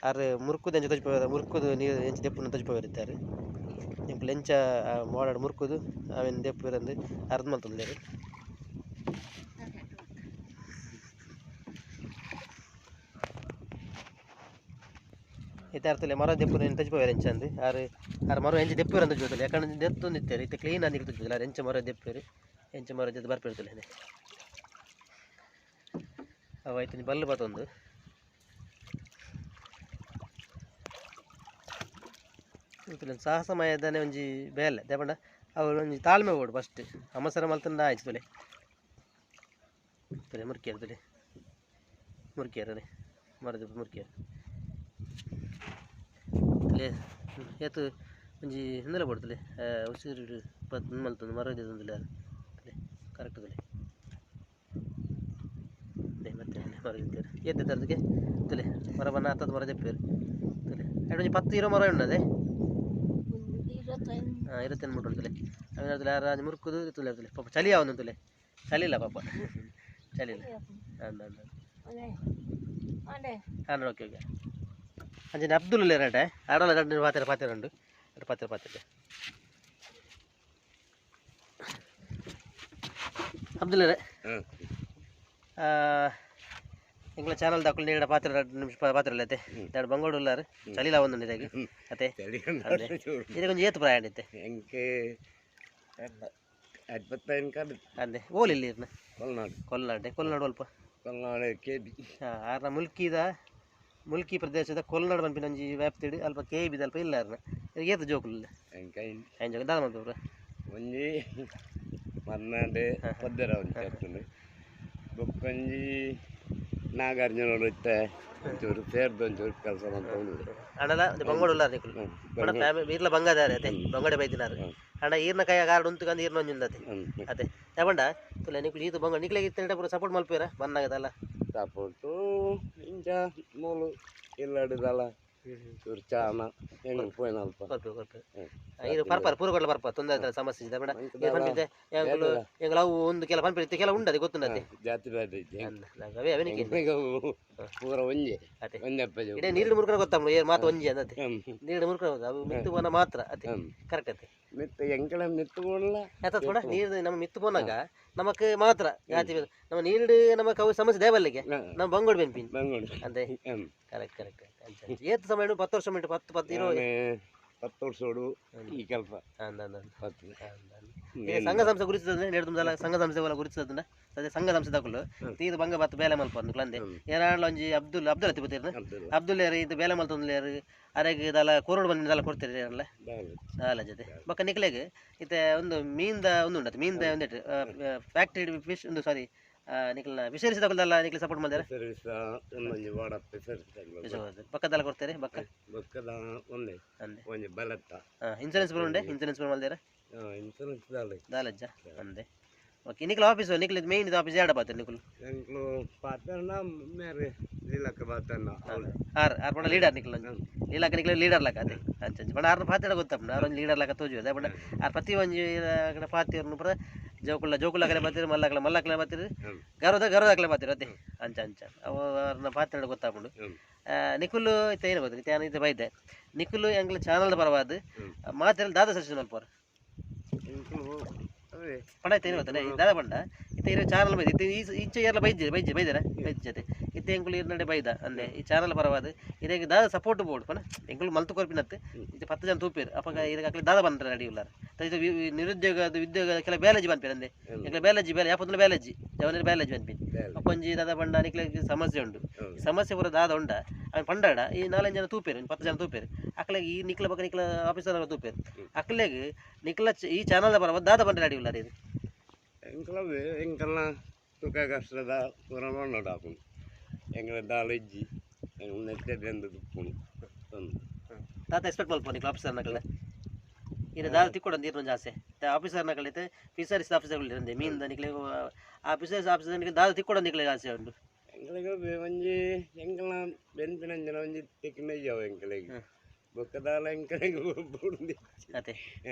ಆರ್ ಮುರ್ಕುದು ಎಂಚ ತೋಜಿಪಾವೆರ್ ಮುರ್ಕುದು ನೀರು ಎಂಚ ದೆಪ್ಪುನ ತೋಜಿಪಾವೆರ್ ಇತ್ತೆ ಎಂಕುಲು ಎಂಚ ಮೋಡಡ್ ಮುರ್ಕುದು ಅವೆನ್ ದೆಪ್ಪುವೆರ್ ಅರ್ಧ ಮಲ್ತೊಂದುಲ್ಲೆರ್. ಇತ್ತೆ ಆರ್ ತೂಲೆ ಮರ ದೆಪ್ಪುನ ತೋಜಿಪಾವೆರ್ ಎಂಚ ಅಂದ್ ಆರ್ ಆರ್ ಮರ ಎಂಚ ದೆಪ್ಪುವೆರ್ ಅಂದ್ ತೋಜಿಪಾವೆರ್ ಯಾಕಂದ್ರೆ ದೆತ್ತೊಂದಿತ್ತೆರ್ ಇತ್ತೆ ಕ್ಲೀನ್ ಆದ್ ನಿಕುಲು ತೋಜಿಪಾವೆರ್ ಆರ್ ಎಂಚ ಮರ ದೆಪ್ಪುವೆರ್ ಎಂಚ ಮರ ದೆತ್ತ್ ಬರ್ಪೆರ್ ತೂಲೆ. ಅವು ಐತ ಒಂಜಿ ಬಲ್ಲ್ ಪತೊಂದು ಸಾಹಸಮಯದನೆ ಒಂಜಿ ಬೇಲೆ ದಾಯೆ ಪಂಡ ಅವು ಒಂಜಿ ತಾಳ್ಮೆ ಬೋಡು ಫಸ್ಟ್ ಅವಸರ ಮಲ್ತಂಡ ಆಯ್ತು ತುಲೆ ತುಲೆ ಮುರ್ಕಿಯರ್ ತುಲೆ ಮುರ್ಕಿಯರ್ ಮರದ ಮುರ್ಕಿಯರ್ ತುಲೆ ಏತ್ ಒಂಜಿ ಉಂದೆಲ ಬೋಡು ತುಲೆ ಉಸಿರು ಪತ್ ಮಲ್ತೊಂದು ಮರ ದೆತ್ತೊಂದುಲ್ಲೆ ತುಲೆ ಕರೆಕ್ಟ್ ತುಲೆ ಮತ್ತೆ ಮರ ದೆತ್ತೆರ್ ಏತ್ ದೆತ್ತರ್ದಕ್ಕೆ ತುಲೆ ಮರ ಬನ್ನ ಆತದ ಮರ ದೆಪ್ಪುವೆರ್ ತುಲೆ ಐಟ್ ಒಂಜಿ 10 20 ಮರ ಉಂಡದೆ 25 ಮುಟ್ಟು ತುಲೆ ಅವೆನ್ ತುಲೆ ಆರ್ ಮುರ್ಕುದು ತುಲೆ ತುಲೆ ಪಾಪ ಚಳಿ ಆವೊಂದು ತುಲೆ ಚಳಿ ಇಲ್ಲ ಪಾಪ ಚಳಿ ಇಲ್ಲ ಅಂದ್ ಅಂದ್ ಅಂದ್ ಓಕೆ ಓಕೆ ಅಂಚನೆ ಅಬ್ದುಲ್ ಉಲ್ಲೆರ್ ಆಡಲ ರಡ್ಡ್ ಪಾತೆರ ಪಾತೆರ ಉಂಡು ಪಾತೆರ ಪಾತೆರ ಅಬ್ದುಲ್ ಎಂಕ್ಲ ಚಾನಲ್ ದಕುಲು ನೀಡ ಪಾತ್ರ ರಡ್ಡ್ ನಿಮಿಷ ಪಾತ್ರ ಅತ್ತೆ ದಾಡ್ ಬಂಗೋಡು ಉಲ್ಲಾರ್ ಚಳಿಲ ಆವೊಂದುಂಡು ಇರೆಗ್ ಅತೆ ಇರೆಗ್ ಒಂಜಿ ಏತ್ ಪ್ರಾಯ ಇತ್ತೆ ಎಂಕ್ 55 ಅಂದೆ ಓಲ್ ಇಲ್ಲಿ ಇರ್ನ ಕೊಲ್ನಾಡು ಕೊಲ್ನಾಡೆ ಕೊಲ್ನಾಡು ಅಲ್ಪ ಕೊಲ್ನಾಡು ಕೆ ಬಿ ಆರ್ನ ಮುಲ್ಕಿದ ಮುಲ್ಕಿ ಪ್ರದೇಶದ ಕೊಲ್ನಾಡು ಪನ್ಪಿನ ಒಂಜಿ ವ್ಯಾಪ್ತಿಡ್ ಅಲ್ಪ ಕೆ ಬಿ ಅಲ್ಪ ಇಲ್ಲ ಆರ್ನ ಏತ್ ಜೋಕುಲು ಎಂಕ್ ಐನ್ ಜೋಕುಲು ದಾದ ಮಲ್ಪುವ್ರ ಒಂಜಿ ಮರ್ನಾಡ್ ಪದ್ದೆರ ಒಂಜಿ ಅತ್ತುಂಡು ಬೊಕ್ಕೊಂಜಿ ನಾಗಾರ್ಜುನೋಡು ಇತ್ತೆ ಒಂಚೂರು ಸೇರ್ದು ಒಂಚೂರು ಕೆಲಸ ಮಲ್ತೊಂದು ಅಣ್ಣಲ ಬಂಗೋಡು ಉಲ್ಲಾರ್ ನಿಕುಲು ಬಡ ಫ್ಯಾಮಿಲಿ ಈರ್ಲ ಬಂಗಾದಾರೆ ಅತೆ ಬಂಗೋಡೆ ಬೈದಿನಾರ್ ಅಣ್ಣ ಈರ್ನ ಕೈಯ ಕಾರ್ಡ್ ಉಂತುಕಂದು ಈರ್ನ ಒಂಜಿ ಉಂದತೆ ಅತೆ ದಾಯೆ ತುಲೆ ನಿಕುಲು ಈತ್ ಬಂಗ ನಿಕ್ಲೆಗ್ ಇತ್ತೆ ಪೂರ ಸಪೋರ್ಟ್ ಮಲ್ಪುವೆರ ಬನ್ನಾಗದಲ್ಲ ಸಪೋರ್ಟು ಇಂಚ ಮೂಲು ಇಲ್ಲಡಿದಲ್ಲ ಚೂರು ಚಾನ ಹೆಂಗ್ ಪೋಯಿನ ಅಲ್ಪ ಕೊರ್ಪೆ ಕೊರ್ಪೆ ಈರ್ ಪರ್ಪರ್ ಪೂರ ಕೊಡ್ಲ ಪರ್ಪ ತೊಂದರೆ ಆಯ್ತಲ್ಲ ಸಮಸ್ಯೆ ಇದೆ ಬೇಡ ಈರ್ ಪನ್ಪಿದ್ದೆ ಎಂಕುಲು ಎಂಕುಲು ಅವು ಒಂದು ಕೆಲ ಪನ್ಪಿದ್ದೆ ಇತ್ತೆ ಕೆಲ ಉಂಡದೆ ಗೊತ್ತುಂಡತೆ ಜಾತಿ ಭೇದ ಇಜ್ಜಿ ಅವೇ ಅವನಿಗೆ ಪೂರ ಒಂಜೆ ಅತೆ ಒಂಜೆ ಅಪ್ಪ ಇಡೇ ನೀರಿನ ಮುರ್ಕನ ಗೊತ್ತಾಮ ಏರ್ ಮಾತು ಒಂಜಿ ಅಂದತೆ ನೀರಿನ ಮುರ್ಕನ ಗೊತ್ತ ಅವು ಮಿತ್ತು ಪೋನ ಮಾತ್ರ ಅತೆ ಕರೆಕ್ಟ್ ಅತೆ ಮಿತ್ತು ಎಂಕಳ ಮಿತ್ತು ಪೋಣಲ ಎತ್ತ ಕೂಡ ನೀರು ನಮ್ಮ ಮಿತ್ತು ಪೋನಾಗ ನಮಕ್ ಮಾತ್ರ ಜಾತಿ ಭೇದ ನಮ್ಮ ನೀರು ನಮಕ್ ಅವು ಸಮಸ್ಯೆ ದೇವಲ್ಲಿಗೆ ನಮ್ಮ ಬಂಗೋಡು ಬೆನ್ಪಿನ್ ಬಂಗೋಡು ಅಂತೆ ಕರೆಕ್ಟ್ ಕರೆಕ್ಟ್ ಏತ್ ಸಮಯ 10 ವರ್ಷ ಉಂಟು 10 10 20 10 ವರ್ಷೋಡು ಈ ಕೆಲಸ ಅಂದ ಅಂದ ಪತ್ತು ಸಂಘ ಸಂಸ್ಥೆ ಗುರುತಿಸದ ನೇಡ್ದುಂದಲ ಸಂಘ ಸಂಸ್ಥೆ ಒಲ ಗುರುತಿಸದ ಅದೇ ಸಂಘ ಸಂಸ್ಥೆ ದಕುಲು ತೀದು ಬಂಗ ಬತ್ತು ಬೇಲೆ ಮಲ್ಪಂದು ಅಂದೆ ಏನಾಂಡ್ಲ ಒಂಜಿ ಅಬ್ದುಲ್ ಅಬ್ದುಲ್ ಅತಿ ಬತ್ತಿರ್ನ ಅಬ್ದುಲ್ ಯಾರು ಇದು ಬೇಲೆ ಮಲ್ತೊಂದುಲ್ಲೇರು ಅರೆಗ್ ದಾಲ ಕೋರೋಡು ಬಂದು ದಾಲ ಕೊಡ್ತೀರಿ ಅಲ್ಲ ದಾಲ ಜೊತೆ ಬೊಕ್ಕ ನಿಕ್ಲೆಗ್ ಇತ್ತೆ ಒಂದು ಮೀನ್ದ ಒಂದು ಉಂಡತ್ತೆ ಮೀನ್ದ ಒಂದಿಟ್ಟು ಫ್ಯಾಕ್ಟ್ರಿ ಫಿಶ್ ಒಂದು ಸಾರಿ ನಿಕ್ಲೆನ ಫಿಶರೀಸ್ ದಕುಲ್ದಲ್ಲ ನಿಕ್ಲೆ ಸಪೋರ್ಟ್ ಮಲ್ದೇರ ಸರ್ವಿಸ್ ಒಂದೊಂಜಿ ವಾಡಪ್ಪೆ ಸರ್ವಿಸ್ ಬೊಕ್ಕದಲ್ಲ ಕೊಡ್ತಾರೆ ಬೊಕ್ಕ ಬೊಕ್ಕದ ಒಂದೇ ಅಂದೆ ಒಂಜಿ ಬಲತ್ತ ಇನ್ಸೂರೆನ್ಸ್ ಪೂರ ಉಂಡೆ ಇನ್ಸೂರೆನ್ಸ್ ಪೂರ ಮಲ್ದೇರ ಇನ್ಸೂರೆನ್ಸ್ ದಾಲ ದಾಲಜ್ಜ ಅಂದೆ. ಓಕೆ ನಿಕ್ಲ ಆಫೀಸ್ ನಿಕ್ಲ ಮೇನ್ ಆಫೀಸ್ ಯಾಡ ಪಾತ್ರ ನಿಕುಲು ಎಂಕ್ಲು ಪಾತ್ರನ ಮೇರೆ ಲೀಲಕ್ಕ ಪಾತ್ರನ ಆರ್ ಆರ್ ಪಂಡ ಲೀಡರ್ ನಿಕ್ಲ ಲೀಲಕ್ಕ ನಿಕ್ಲ ಲೀಡರ್ ಲಕ್ಕ ಅದೇ ಅಂಚ ಅಂಚ ಪಂಡ ಆರ್ನ ಪಾತ್ರ ಗೊತ್ತಪ್ಪ ಆರ್ ಒಂಜಿ ಲೀಡರ್ ಲಕ್ಕ ತೋಜುವೆ ಅದೇ ಪಂಡ ಆರ್ ಪ್ರತಿ ಒಂಜಿ ಕಡೆ ಪಾತಿರ್ನು ಪೂರ ಜೋಕುಲ ಜೋಕುಲಕಲೆ ಪಾತಿರು ಮಲ್ಲಕಲ ಮಲ್ಲಕಲೆ ಪಾತಿರು ಗರೋದ ಗರೋದಕಲೆ ಪಾತಿರು ಅದೇ ಅಂಚ ಅಂಚ ಅವು ಆರ್ನ ಪಾತ್ರ ಗೊತ್ತಾಪುಂಡು. ನಿಕುಲು ಇತ್ತೆ ಏನು ಗೊತ್ತು ಇತ್ತೆ ಇತ್ತೆ ಬೈದೆ ನಿಕುಲು ಎಂಕ್ಲ ಚಾನಲ್ದ ಪರವಾದ್ ಮಾತೆಲ್ಲ ದಾದ ಸಜೆಷನ್ ಮಲ್ಪುವರ್ ಪಂಡ ಇತ್ತೆ ಏನು ಗೊತ್ತನೆ ದಾದ ಪಂಡ ಇತ್ತೆ ಇರೋ ಚಾನಲ್ ಬೈದೆ ಇತ್ತೆ ಇಂಚ ಏರ್ಲ ಬೈಜೆ ಬೈಜೆ ಬೈದರ ಬೈಜತೆ ಇತ್ತೆ ಎಂಕುಲು ಇರ್ನಡೆ ಬೈದ ಅಂದೆ ಈ ಚಾನಲ್ ಪರವಾದ್ ಇರೆಗ್ ದಾದ ಸಪೋರ್ಟ್ ಬೋರ್ಡ್ ಪಂಡ ಎಂಕುಲು ಮಲ್ತು ಕೊರ್ಪಿನತ್ತು ಇತ್ತೆ 10 ಜನ ತೂಪೇರು ಅಪಗ ಇರೆಗ್ ಅಕ್ಲೆ ದಾದ ಬಂದ್ರೆ ರೆಡಿ ಉಲ್ಲಾರ ನಿರುದ್ಯೋಗ ಉದ್ಯೋಗ ಕೆಲ ಬ್ಯಾಲೇಜ್ ಪನ್ಪೇರು ಅಂದೆ ಎಂಕ್ಲೆ ಬ್ಯಾಲೇಜ್ ಬೇಲೆ ಯಾಪೊಂದುಲ ಬ್ಯಾಲೇಜ್ ಜವನಿರ ಬ್ಯಾಲೇಜ್ ಪನ್ಪಿನಿ ಒಂಜಿ ದಾದ ಪಂಡ ನಿಕ್ಲೆ ಸಮಸ್ಯೆ ಉಂಡು ಸಮಸ್ಯೆ ಪೂರ ದಾದ ಉಂಡ ಅವನು ಪಂಡಾಡ ಈ 4-5 ಜನ ತೂಪೇರು 10 ಜನ ತೂಪೇರು ಅಕ್ಲೆಗ್ ಈ ನಿಕ್ಲ ಬೊಕ ನಿಕ್ಲ ಆಫೀಸರ್ ತೂಪೇರು ಅಕ್ಲೆಗ್ ನಿಕ್ಲ ಈ ಚಾನಲ್ದ ಪರವಾದ್ ದಾದ ಬಂದ್ರೆ ರೆಡಿ ಉಲ್ಲಾರ ಇದು ಎಂಕ್ಲವೇ ಎಂಕಲ್ನ ಸುಖ ಕಷ್ಟದ ಪೂರ ಮಣ್ಣು ಎಂಕಲ ದಾಲ ಇಜ್ಜಿ ನೆತ್ತೆ ಬೆಂದು ತುಪ್ಪುನು ತಾತ ಎಕ್ಸ್ಪೆಕ್ಟ್ ಮಲ್ಪು ನಿಕ್ಲ ಆಫೀಸರ್ ನಕಲೆ ಇನ್ನು ದಾದ ತಿಕ್ಕೊಡು ನೀರು ಜಾಸ್ತಿ ಆಫೀಸರ್ ನಕಲೈತೆ ಫಿಶರೀಸ್ ಆಫೀಸರ್ ಇರಂದೆ ಮೀನ್ ನಿಕ್ಲೆ ಆ ಫಿಶರೀಸ್ ಆಫೀಸರ್ ನಿಕ್ಲೆ ದಾದ ತಿಕ್ಕೊಡು ನಿಕ್ಲೆ ಜಾಸ್ತಿ ಉಂಡು ಎಂಕಲೆಗ್ ಒಂಜಿ ಎಂಕಲ್ನ ಬೆನ್ಪಿನಂಜನ ಒಂಜಿ ತಿಕ್ಕಿನ ಇಜ್ಜಾವು ಎಂಕಲೆಗ್ ಬೊಕ್ಕ ದಾಲ ಎಂಕಲೆಗ್ ಬುಡುಂದಿ ಅದೇ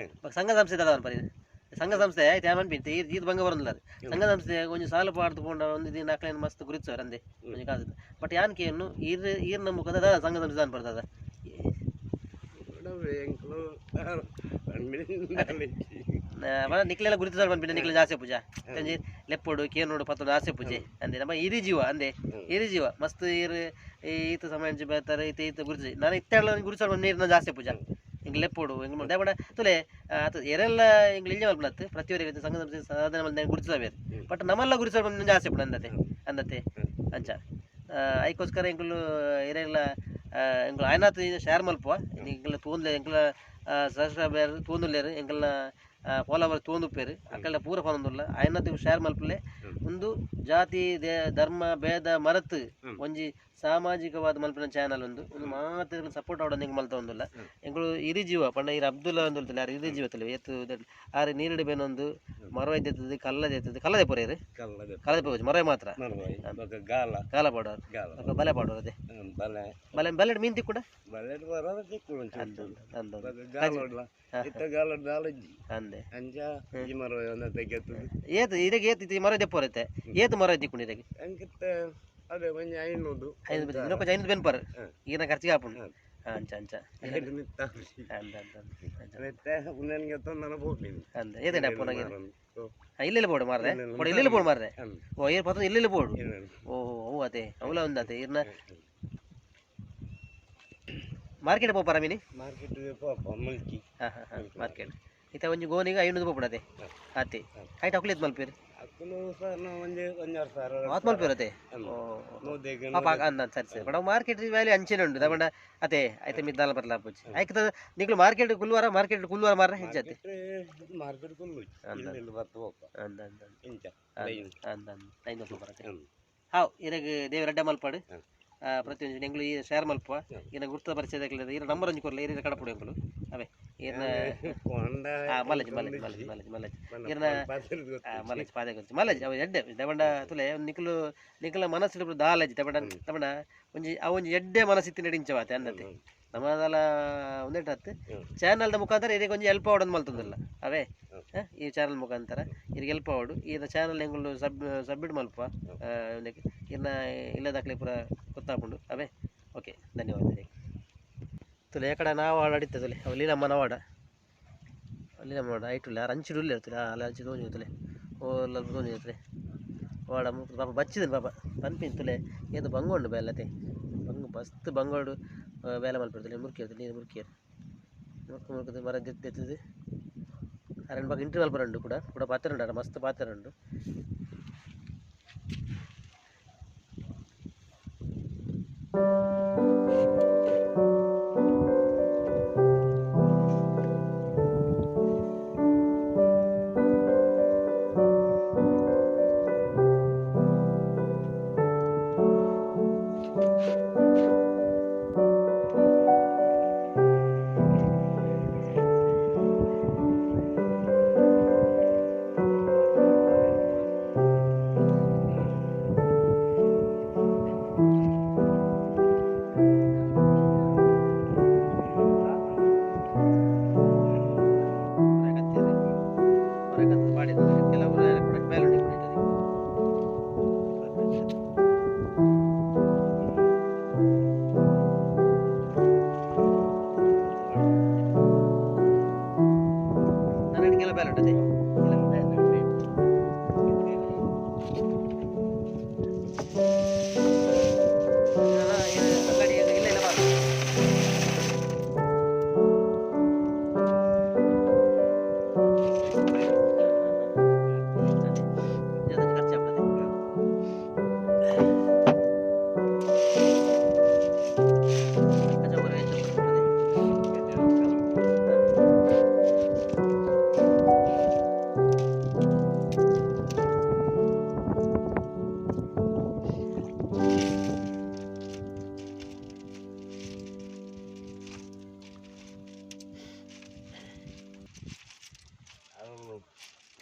ಸಂಘ ಸಂಸ್ಥೆ ದಾದ ಪರಿ ಸಂಘ ಸಂಸ್ಥೆ ಆಯ್ತು ಯಾನ್ ಪನ್ಪಿ ಈತ್ ಬಂಗ ಬರೋದಿಲ್ಲ ಸಂಘ ಸಂಸ್ಥೆ ಒಂಜಿ ಸಾಲು ಪಾಡ್ದು ಪೋಂಡ ಒಂದು ದಿನ ಅಕ್ಲೆನ್ ಮಸ್ತ್ ಗುರುತಿಸೋರು ಅಂದೆ ಒಂಜಿ ಕಾಲದ ಬಟ್ ಯಾನ್ ಕೇನು ಈರ್ ಈರ್ನ ಮುಖದ ದಾದ ಸಂಘ ಸಂಸ್ಥೆ ದಾನ್ ಬರ್ತದ ನಿಕ್ಲೆಲ್ಲ ಗುರುತಿಸೋರು ಪನ್ಪಿನ ನಿಕ್ಲೆ ಜಾಸ್ತಿ ಪೂಜಾ ಒಂಜಿ ಲೆಪ್ಪೊಡು ಕೇನೋಡು ಪತ್ತೊಂದು ಆಸೆ ಪೂಜೆ ಅಂದೆ ನಮ್ಮ ಇರಿ ಜೀವ ಅಂದೆ ಇರಿ ಜೀವ ಮಸ್ತ್ ಈರ್ ಈತ ಸಮಯ ಬರ್ತಾರೆ ಈತ ಈತ ಗುರುತಿಸಿ ನಾನು ಇತ್ತೆಲ್ಲ ಗುರುತಿಸೋರು ನೀರಿನ ಜಾಸ್ತಿ ಪೂಜಾ ಎಂಕ್ ಲೆಪ್ಪೊಡು ಎಂಕ್ ಮಲ್ಪುನ ತುಲೆ ಆತ ಎರೆಲ್ಲ ಎಂಕ್ ಇಲ್ಜ ಮಲ್ಪುನತ್ತು ಪ್ರತಿಯೊರಿಗೆ ಸಂಘ ಸಂಸ್ಥೆ ಸಾಧನೆ ಮಲ್ತ ಗುರುತಿಸಬೇರು ಬಟ್ ನಮ್ಮಲ್ಲ ಗುರುತಿಸೋರು ಪಂಡ ಜಾಸ್ತಿ ಪುಣ ಅಂದತೆ ಅಂದತೆ ಅಂಚ ಐಕೋಸ್ಕರ ಎಂಕುಲು ಎರೆಲ್ಲ ಎಂಕುಲು ಆಯ್ನಾತ್ ಶೇರ್ ಮಲ್ಪುವ ಎಂಕುಲ ತೂಂದ್ಲೆ ಎಂಕುಲ ಸಬ್ಸ್ಕ್ರೈಬರ್ ತೂಂದುಲ್ಲೇರು ಎಂಕಲ್ನ ಫಾಲೋವರ್ ತೂಂದುಪ್ಪೇರು ಅಕ್ಕಲ್ನ ಪೂರ ಪನೊಂದುಲ್ಲ ಆಯ್ನಾತ್ ಶೇರ್ ಮಲ್ಪುಲೆ ಒಂದು ಜಾತಿ ಧರ್ಮ ಭೇದ ಮರತ್ ಒಂಜಿ ಸಾಮಾಜಿಕವಾದ ಮಲ್ಪಿನ ಚಾನಲ್ ಒಂದು ಒಂದು ಮಾತ್ರ ಸಪೋರ್ಟ್ ಆವಡ ನಿಂಗೆ ಮಲ್ತ ಒಂದುಲ್ಲ ಎಂಕುಲು ಇರಿ ಜೀವ ಪಂಡ ಇರು ಅಬ್ದುಲ್ಲಾ ಒಂದು ಆರು ಇರಿ ಜೀವ ತಲೆ ಏತು ಆರು ನೀರಿಡು ಬೇನೊಂದು ಮರವೈ ದೆತ್ತದು ಕಲ್ಲ ದೆತ್ತದು ಕಲ್ಲದೆ ಪೊರೇರು ಕಲ್ಲದೆ ಪೋಜು ಮರವೈ ಮಾತ್ರ ಗಾಲ ಗಾಲ ಪಾಡೋರು ಬಲೆ ಪಾಡೋರು ಅದೇ ಬಲೆ ಬಲೆ ಬಲೆ ಮೀನು ತಿಕ್ಕುಡ ಬಲೆ ಅಂದೆ ಏತು ಇರೆಗ್ ಏತು ಇತ್ತೆ ಮರ ದೆಪ್ಪೋರತ್ತೆ ಏತು ಮರ ತಿಕ್ಕೊಂಡು ಇರೆಗ್ ಅದೇ ಒಂಜಿ 500 500 500 ಬೆನ್ಪರ್ ಈಗಿನ ಖರ್ಚಿಗೆ ಆಪುಂಡು ಅಂಚ ಅಂಚ ಅಂದೆ ಏತಂಡ ಪೋನಾಗ ಇಲ್ಲೆಲ್ಲ ಬೋಡು ಮಾರ್ರೆ ಬೋಡು ಇಲ್ಲೆಲ್ಲ ಬೋಡು ಮಾರ್ರೆ ಓ ಏರ್ ಪತ್ತೊಂದು ಇಲ್ಲೆಲ್ಲ ಬೋಡು ಓ ಅವು ಅದೇ ಅವಲ ಒಂದು ಅದೇ ಇರ್ನ ಮಾರ್ಕೆಟ್ ಪೋಪಾರ ಮೀನಿ ಮಾರ್ಕೆಟ್ ಪೋಪ ಮುಲ್ಕಿ ಹಾಂ ಹಾಂ ಹಾಂ ಮಾರ್ಕೆಟ್ ಇತ್ತ ಒಂಜಿ ಗೋನಿಗೆ 500 ಪೋಪುಡತೆ ಆತೆ ಐಟ್ ಅಕ್ಲೇತ್ ಮಲ್ಪೇರು ಆತ್ ಮಲ್ಪೇರು ಅತೆ ಪಾಪ ಅಂದ ಸರಿ ಸರಿ ಬಟ್ ಮಾರ್ಕೆಟ್ ವ್ಯಾಲ್ಯೂ ಅಂಚೆನೆ ಉಂಟು ದಬಂಡ ಅತೆ ಐತೆ ಮಿದ್ದಾಲ ಬರ್ಲ ಪೂಜಿ ಐಕ್ ನಿಕ್ಲು ಮಾರ್ಕೆಟ್ ಕುಲ್ವಾರ ಮಾರ್ಕೆಟ್ ಕುಲ್ವಾರ ಮಾರ್ರೆ ಹೆಚ್ಚತೆ ಮಾರ್ಕೆಟ್ ಕುಲ್ಲು ಇಲ್ಲ ಬತ್ತು ಪೋಪ ಅಂದ ಅಂದ ಇಂಚ ಅಂದ ಅಂದ 500 ಪೋಪರತೆ ಹಾವ್ ಇರಗ್ ದೇವರ ಅಡ್ಡ ಮಲ್ಪಾಡು ಪ್ರತಿಯೊಂದು ಎಂಗ್ಲು ಈ ಶೇರ್ ಮಲ್ಪುವ ಇನ್ನ ಗುರ್ತ ಪರಿಚಯ ಇರ ನಂಬರ್ ಒಂಜಿ ಕೊರ್ಲ ಇರ ಕಡಪುಡು ಎಂಕುಲು ಅವೇ ಇರ್ನ ಮಲಜ್ ಮಲಜ್ ಮಲಜ್ ಮಲಜ್ ಮಲಜ್ ಇರ್ನ ಮಲಜ್ ಪಾದೆ ಗೊತ್ತು ಮಲಜ್ ಅವು ಎಡ್ಡೆ ದಬಂಡ ತುಲೆ ನಿಕ್ಲು ನಿಕ್ಲ ಮನಸ್ಸು ದಾಲಜ್ ದಬಂಡ ದಬಂಡ ಒಂಜಿ ಅವು ಒಂಜಿ ಎಡ್ಡೆ ಮನಸ್ಸಿತ್ತು ನಡಿಂಚವಾತೆ ಅಂದತೆ ನಮ್ಮದಲ ಒಂದೇಟ್ ಹತ್ತು ಚಾನಲ್ದ ಮುಖಾಂತರ ಇರಿಗೆ ಒಂಜಿ ಎಲ್ಪ್ ಆವಡೊಂದು ಮಲ್ತೊಂದಿಲ್ಲ ಅವೇ ಈ ಚಾನಲ್ ಮುಖಾಂತರ ಇರಿಗೆ ಎಲ್ಪ್ ಆವಡು ಈನ ಚಾನಲ್ ಎಂಗುಲು ಸಬ್ಮಿಟ್ ಮಲ್ಪ ಇನ್ನ ಇಲ್ಲದಾಕ್ಲೆ ಪೂರ ಗೊತ್ತಾಪುಂಡು ಅವೇ ಓಕೆ ಧನ್ಯವಾದ. ತುಲೆ ಕಡೆ ನಾವು ಆಡಾಡಿತ್ತೆ ತುಲೆ ಅವು ಲೀಲಮ್ಮ ನವಾಡ ಲೀಲಮ್ಮ ವಾಡ ಐಟುಲ್ಲ ಅಂಚಿಡು ಉಲ್ಲೆ ಇರ್ತದೆ ಅಲ್ಲ ಅಂಚಿ ತೋಜಿ ತುಲೆ ಓ ತೋಜಿ ಇರ್ತದೆ ವಾಡ ಪಾಪ ಬಚ್ಚಿದನು ಪಾಪ ಪನ್ಪಿನ ತುಲೆ ಏದು ಬಂಗೊಂಡು ಬೇಲತೆ ಬಂಗು ಮಸ್ತ್ ಬಂಗೋಡು ಬೇಲೆ ಮಲ್ಪಿರ್ತದೆ ಮುರ್ಕಿ ಇರ್ತದೆ ನೀರು ಮುರ್ಕಿಯರು ಮುರ್ಕು ಮುರ್ಕದು ಮರ ದೆತ್ತದು ಅರಣ್ಯ ಬಾಗ ಇಂಟ್ರಿ ಮಲ್ಪರ ಕೂಡ ಕೂಡ ಪಾತ್ರ ಉಂಟು ಮಸ್ತ್ ಪಾತ್ರ ಉಂಟು.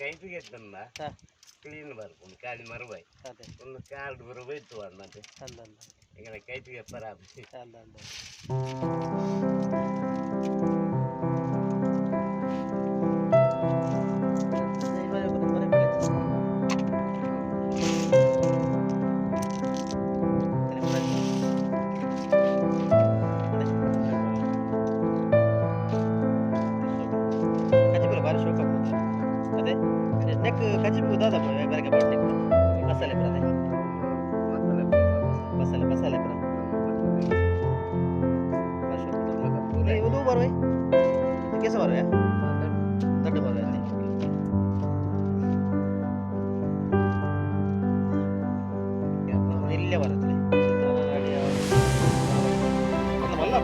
ಕೈಪಿಗೆ ತಂದ ಹಾಂ ಕ್ಲೀನ್ ಬರ್ಕೊಂಡು ಖಾಲಿ ಮರಬಾಯ್ ಅದೇ ಒಂದು ಕಾರ್ಡ್ ಬರಬೇಕು ಅನ್ನತ್ತೆ ಅಂದ ಅಂದ ಎಂಗಲ ಕೈಪಿಗೆ ಪರ ಅಂದ ಅಂದ. ಕಜಿಪುರ ಬಾರಿ ಶೋಕ ಅದೇ ನೆಕ್ ಕಜಿಪು ದಾದಪ್ಪ ಬೆರಕೆ ನೆಕ್ ಮಸಾಲೆ ಪುರ ಅದೇ ಮಸಾಲೆ ಮಸಾಲೆ ಪುರ ಬಾರಿ ಶೋಕ. ಇದು ಬರುವೆ ಕೇಸ ಬರುವೆ ದೊಡ್ಡ ಬರುವೆ ಅಲ್ಲಿ ಇಲ್ಲೇ ಬರುತ್ತೆ ಮಲ್ಲ.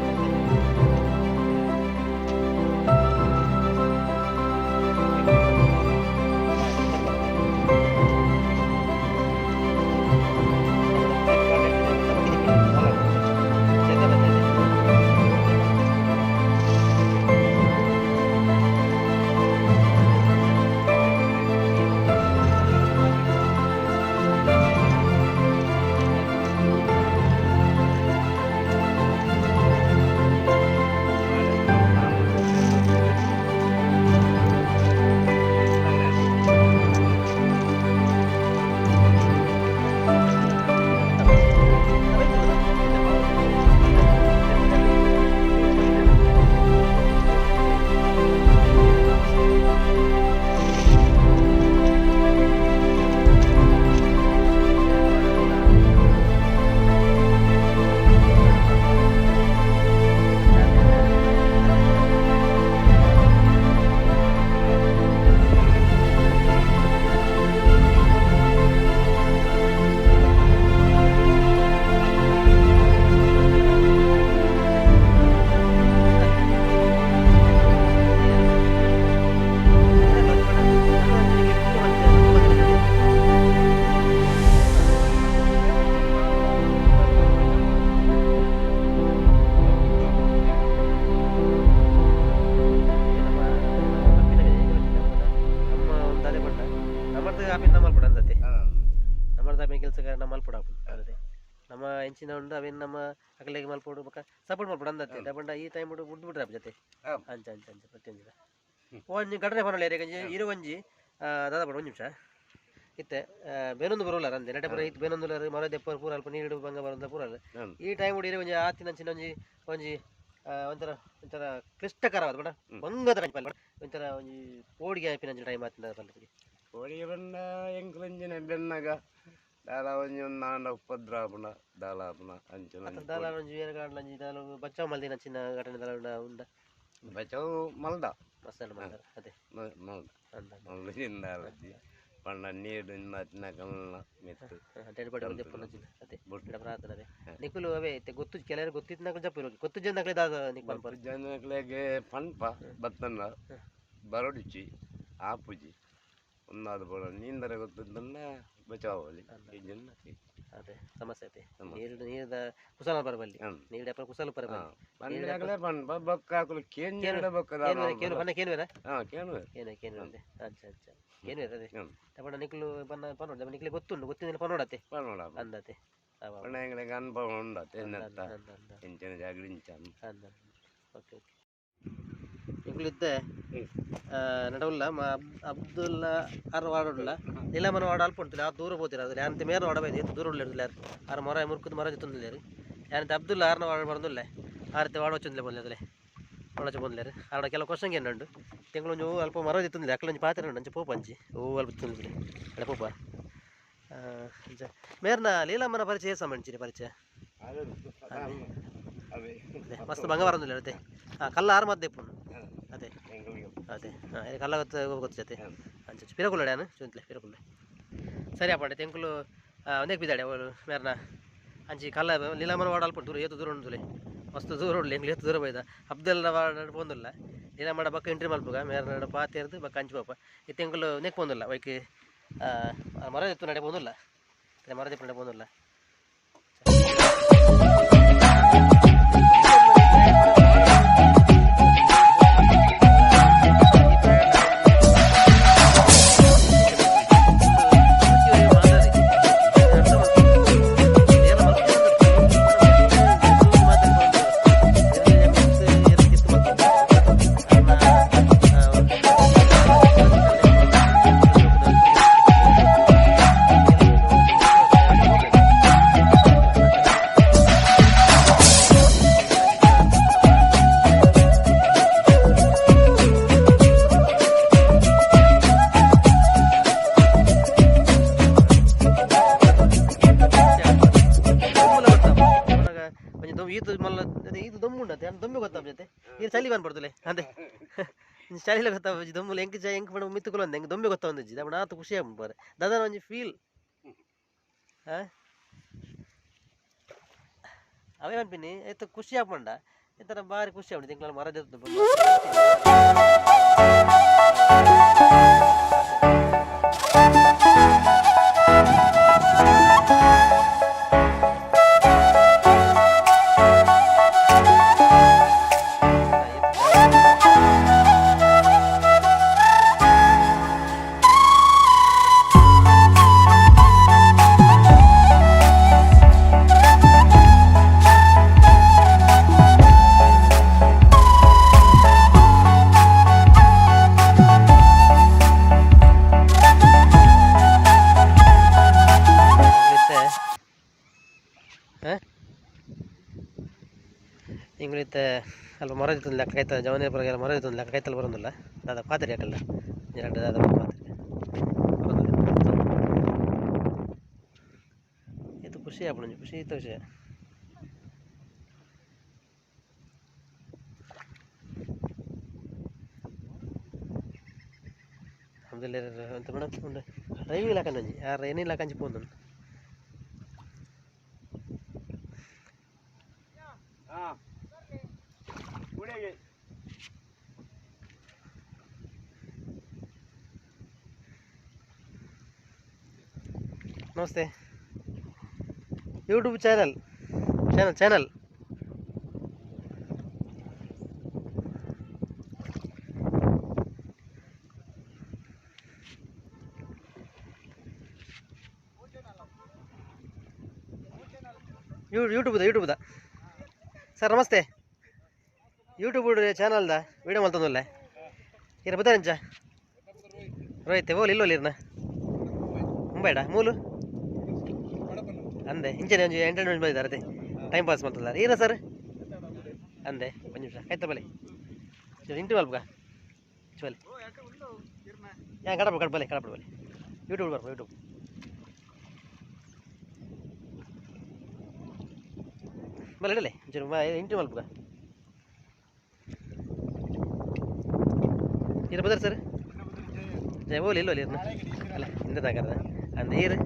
ನಮ್ಮ ಒಂದು ಅದೇ ಬಣ್ಣ ನಮ್ಮದು ಆಪಿನ ನಮ್ಮ ಮಲ್ಪಡ ಅಂದತೆ ನಮ್ಮದು ಆಪಿನ ಕೆಲಸ ನಮ್ಮ ಮಲ್ಪಡ ಅದೇ ನಮ್ಮ ಹೆಂಚಿನ ಉಂಡು ಅವೇನು ನಮ್ಮ ಅಗಲಿಗೆ ಮಲ್ಪೋಡು ಬೊಕ ಸಪೋರ್ಟ್ ಮಲ್ಪಡ ಅಂದತೆ ದಬಂಡ ಈ ಟೈಮ್ ಬಿಡು ಬಿಡ್ದು ಬಿಡ್ರ ಜೊತೆ. ಅಂಚ ಅಂಚ ಅಂಚ ಪ್ರತಿಯೊಂಜಿಲ ಒಂಜಿ ಘಟನೆ ಪನೊಳ್ಳೆ ಒಂಜಿ ಇರು ಒಂಜಿ ದಾದ ಪಡ ಒಂದು ನಿಮಿಷ ಇತ್ತೆ ಬೇನೊಂದು ಬರೋಲ್ಲ ಅಂದೆ ನಟೆ ಪುರ ಇತ್ತು ಬೇನೊಂದು ಮರ ದೆಪ್ಪರ್ ಪೂರ ಅಲ್ಪ ನೀರು ಬಂಗ ಬರಂತ ಪೂರ ಅಲ್ಲ. ಈ ಟೈಮ್ ಇರೋ ಒಂಜಿ ಆತಿನ ಅಂಚಿನ ಒಂಜಿ ಒಂಜಿ ಒಂಥರ ಒಂಥರ ಕ್ಲಿಷ್ಟಕರವಾದ ಬಡ ಬಂಗದ ಪಲ್ಲೆ ಒಂಥರ ಒಂಜಿ ಪೋಡಿಗೆ ಆಪಿನ ಅಂಚಿನ ಟೈಮ್ ಆತಿನ ಪಲ್ಲೆ. ಕೋಳಿಗೆ ಬಂದ ಎಂಕ್ಲಂಜಿನ ಬೆನ್ನಗ ದಾಲ ಒಂಜಿ ಒಂದು ನಾಂಡ ಉಪದ್ರ ಆಪುಂಡ ದಾಲ ಆಪುನ ಅಂಚಿನ ಅತ್ತ ದಾಲ ಒಂಜಿ ಬೇರೆ ಕಾಡ್ಲಂಜಿ ದಾಲ ಬಚಾವ್ ಮಲ್ದಿನ ಅಂಚಿನ ಘಟನೆ ದಾಲ ಉಂಡ ಉಂಡ? ಬಚಾವ್ ಮಲ್ದ. ಮಸಾಲೆ ಮಾಡ್ತಾರೆ ಅದೇ. ಮಲ್ದ. ಅಂದ. ಮಲ್ದ ದಾಲಜ್ಜಿ ಪಂಡ ನೀರು ತಿನ್ನಕಲ್ಲ ಮೆತ್ತು. ಡೆಡ್ ಬಾಡಿ ಒಂದು ದೆಪ್ಪುನ ಅಂಚಿನ ಅದೇ ಬಿಡ ಪ್ರಾರ್ಥನೆ ಅದೇ ನಿಕುಲು ಅವೇ ಇತ್ತೆ ಗೊತ್ತು ಕೆಲವರು ಗೊತ್ತಿತ್ತು ಜಪ್ಪ ಇರೋಗಿ ಗೊತ್ತು ಜನಕ್ಲೆ ದಾದ ನಿಕ್ ಪನ್ಪರ್? ಜನಕ್ಲೆಗೆ ಪನ್ಪ ಬತ್ತಂಡ ಬರಡುಚಿ ಆಪುಜಿ ಒಂದಾದ ಬೋಡ ನೀಂದರೆ ಗೊತ್ತಿದ್ದನ್ನ ಬಚಾವಲಿ ಜನ. ಅದೇ ಸಮಸ್ಯೆ ಐತೆ ನೀರು ನೀರದ ಕುಸಲ ಬರಬಲ್ಲಿ ನೀರು ಅಪ್ಪ ಕುಸಲ ಬರಬಲ್ಲಿ. ಪಂಡಾಗಲೇ ಪನ್ಪ ಬೊಕ್ಕ ಹಾಕಲು ಕೇಂದ್ರ ಬೊಕ್ಕ. ಕೇನುವೆ ಕೇನು ಬನ್ನ ಕೇನುವೆರಾ? ಹಾ ಕೇನುವೆ. ಕೇನು ಕೇನು ಅದೇ ಅಚ್ಚ ಅಚ್ಚ ಕೇನುವೆ ಅದೇ ತಪಣ ನಿಕ್ಲು ಬನ್ನ ಪನ್ನೋಡ ನಿಕ್ಲೆ ಗೊತ್ತುಂಡು ಗೊತ್ತಿನ ಪನ್ನೋಡತೆ. ಪನ್ನೋಡ. ಅಂದತೆ ಅವ. ಪಂಡ ಎಂಗ್ಲೆಗ್ ಅನುಭವ ಉಂಡತೆ ಎನ್ನತ್ತ ಅಂದ ಅಂದ. ಎಂಚಿನ ಜಾಗರಿಂಚ. ಅಂದ ಓಕೆ ಓಕೆ ನಿಕ್ಲಿದ್ದೆ ನಡವುಲ್ಲ ಅಬ್ದುಲ್ಲಾ ಅರ್ ವಾಡುಲ್ಲ ಇಲ್ಲ ಮನ ವಾಡ ಅಲ್ಪ ಉಂಟು ಆ ದೂರ ಪೋತಿರ ಅದು ಯಾನಂತೆ ಮೇರ ವಾಡ ಬೈದು ದೂರ ಉಳ್ಳಿರ್ದಿಲ್ಲ ಆರ್ ಮೊರ ಮುರ್ಕುದು ಮರ ಜೊತೆ ಯಾನಂತೆ ಅಬ್ದುಲ್ಲಾ ಆರ್ನ ವಾಡ ಬರಂದುಲ್ಲೆ ಆರತೆ ವಾಡ ವಚ್ಚೊಂದಿಲ್ಲ ಬಂದ್ಲೆ ಅದಲೆ ವಾಡ ಬಂದ್ಲೇರು ಆಡ ಕೆಲವು ಕ್ವಶನ್ ಉಂಡು ತಿಂಗಳು ಒಂಜಿ ಅಲ್ಪ ಮರ ಜೊತೆ ಅಕ್ಕಲೊಂಜಿ ಪಾತ್ರೆ ಉಂಡು ಅಂಚೆ ಪೋಪ ಅಂಚಿ ಓ ಅಲ್ಪ ತಿಂದಿಲ್ಲ ಅಡೆ ಪೋಪ ಅಂಚ ಮೇರ್ನ ಲೀಲಮ್ಮನ ಪರಿಚಯ ಸಂಬಂಧಿಸಿರಿ ಪರಿಚಯ ಅವೇ ಅದೇ ಮಸ್ತ್ ಬಂಗ ಬರಂದಿಲ್ಲ ಅದೇ ಹಾಂ ಕಲ್ಲ ಆರು ಮದ್ದೆ ಇಪ್ಪುಂಡು ಅದೇ ಅದೇ ಹಾಂ ಇದು ಕಲ್ಲ ಗೊತ್ತು ಗೊತ್ತು ಜೊತೆ ಅಂಚ ಪಿರಕುಲ್ಲ ಡ್ಯಾನು ಚುಂತ್ಲೆ ಪಿರಕುಲ್ಲೆ ಸರಿ ಅಪ್ಪ ತೆಂಕುಲು ಒಂದೇ ಬಿದ್ದಾಡೆ ಅವಳು ಮೇರ್ನ ಅಂಚಿ ಕಲ್ಲ ಲೀಲಮ್ಮನ ವಾಡ ಅಲ್ಪ ದೂರ ಏತು ದೂರ ಉಂಟುಲೆ ಮಸ್ತ್ ದೂರ ಉಳ್ಳೆ ಎಂಗ್ಲು ಏತು ದೂರ ಬೈದ ಅಬ್ದೆಲ್ಲ ವಾಡ ಪೋಂದುಲ್ಲ ಲೀಲಮ್ಮಡ ಬಕ್ಕ ಎಂಟ್ರಿ ಮಲ್ಪುಗ ಮೇರ್ನ ಪಾತೇರ್ದು ಬಕ್ಕ ಅಂಚಿ ಪೋಪ ಈ ತೆಂಕುಲು ನೆಕ್ ಪೋಂದುಲ್ಲ ವೈಕ್ ಮರ ಎತ್ತು ನಡೆ ಪೋಂದುಲ್ಲ ಮರ ದೆಪ್ಪು ನಡೆ ಪೋಂದುಲ್ಲ. ಆಪುಂಡತೆ ಅನ್ ದೊಂಬೆ ಗೊತ್ತಾಪುಜತೆ ಈರ್ ಚಳಿ ಬಂದ್ಬಡ್ದುಲೆ ಅದೇ ಚಳಿಲ ಗೊತ್ತಾಪುಜಿ ದೊಂಬುಲು ಎಂಕ್ ಜ ಎಂಕ್ ಪಂಡ ಮಿತ್ತುಕುಲು ಅಂದೆ ಎಂಕ್ ದೊಂಬೆ ಗೊತ್ತಾವೊಂದಿಜ್ಜಿ ದಾಪುಂಡ ಆತ್ ಖುಷಿ ಆಪುಂಡು ಪೋರೆ ದಾದನ ಒಂಜಿ ಫೀಲ್ ಆ ಅವೇ ಪನ್ಪಿನಿ ಏತ್ ಖುಷಿ ಆಪುಂಡ ಎಂತನ ಬಾರಿ ಖುಷಿ ಆಪುಂಡು ಎಂಕ್ಲನ ಮರ ದೆತ್ತುದು. ಇಂಗ್ಲಿತ್ತೆ ಇಂಗ್ಲಿತ್ತೆ ಅಲ್ಪ ಮರ ದೆತ್ತೊಂದು ಲೆಕ್ಕ ಕೈತ ಜವನೇ ಪರಗೆಲ್ಲ ಮರ ದೆತ್ತೊಂದು ಲೆಕ್ಕ ಕೈತಲ್ ಬರೋದಿಲ್ಲ ದಾದ ಪಾತ್ರೆ ಯಾಕಲ್ಲ ಎರಡು ದಾದ ಪಾತ್ರೆ ಬರೋದಿಲ್ಲ. ಇದು ಖುಷಿ ಆಪುಂಡು ಖುಷಿ ಇತ್ತ ವಿಷಯ. ಅಲ್ಹಮ್ದುಲಿಲ್ಲಾಹ್. ಎಂತ ಮೇಡಮ್ ಉಂಡು ಡ್ರೈವಿಂಗ್ ಲಾಕಂಜಿ ಆರ್ ಏನೇ ಲಾಕಂಜಿ ಪೋಂದು. ಹಾಂ ಕುಡಿಗೆ. ನಮಸ್ತೆ. YouTube channel channel channel ಯೂಟ್ಯೂಬ್ದ ಯೂಟ್ಯೂಬ್ದ sir ನಮಸ್ತೆ. ಯೂಟ್ಯೂಬ್ ಚಾನಲ್ದ ವೀಡಿಯೋ ಮಲ್ತೊಂದುಲ್ಲೆ ಇರ ಬುದರಂಚ ರೋಹಿತ್ ಓಲ್ ಇಲ್ಲೋಲ್ ಇರ್ನ ಮುಂಬೈಡ ಮೂಲು ಅಂದೆ ಇಂಚನೆ ಒಂಜಿ ಎಂಟರ್ಟೈನ್ಮೆಂಟ್ ಬಂದಿದ್ದಾರೆ ಅದೇ ಟೈಮ್ ಪಾಸ್ ಮಲ್ತೊಂದುಲ್ಲಾರ ಈರ ಸರ್ ಅಂದೆ ಒಂಜಿ ನಿಮಿಷ ಆಯ್ತಾ ಬಲೆ ಇಂಟು ಮಲ್ಪುಗ ಬಲೆ ಯಾ ಕಡಪು ಕಡಪಲೆ ಬಲೆ ಕಡಪು ಬಲೆ ಯೂಟ್ಯೂಬ್ ಬರ್ಪ ಯೂಟ್ಯೂಬ್ ಬಲೆ ಇಡಲೆ ಒಂಚೂರು ಇಂಟು ಮಲ್ಪುಗ ಈರ ಬದರ್ ಸರ್ ಜಯ ಓಲ್ ಇಲ್ಲೋಲ್ ಇರ್ನ ಅಲ್ಲ ಇಂದ ತಾಕರ್ದ ಅಂದೆ ಈರು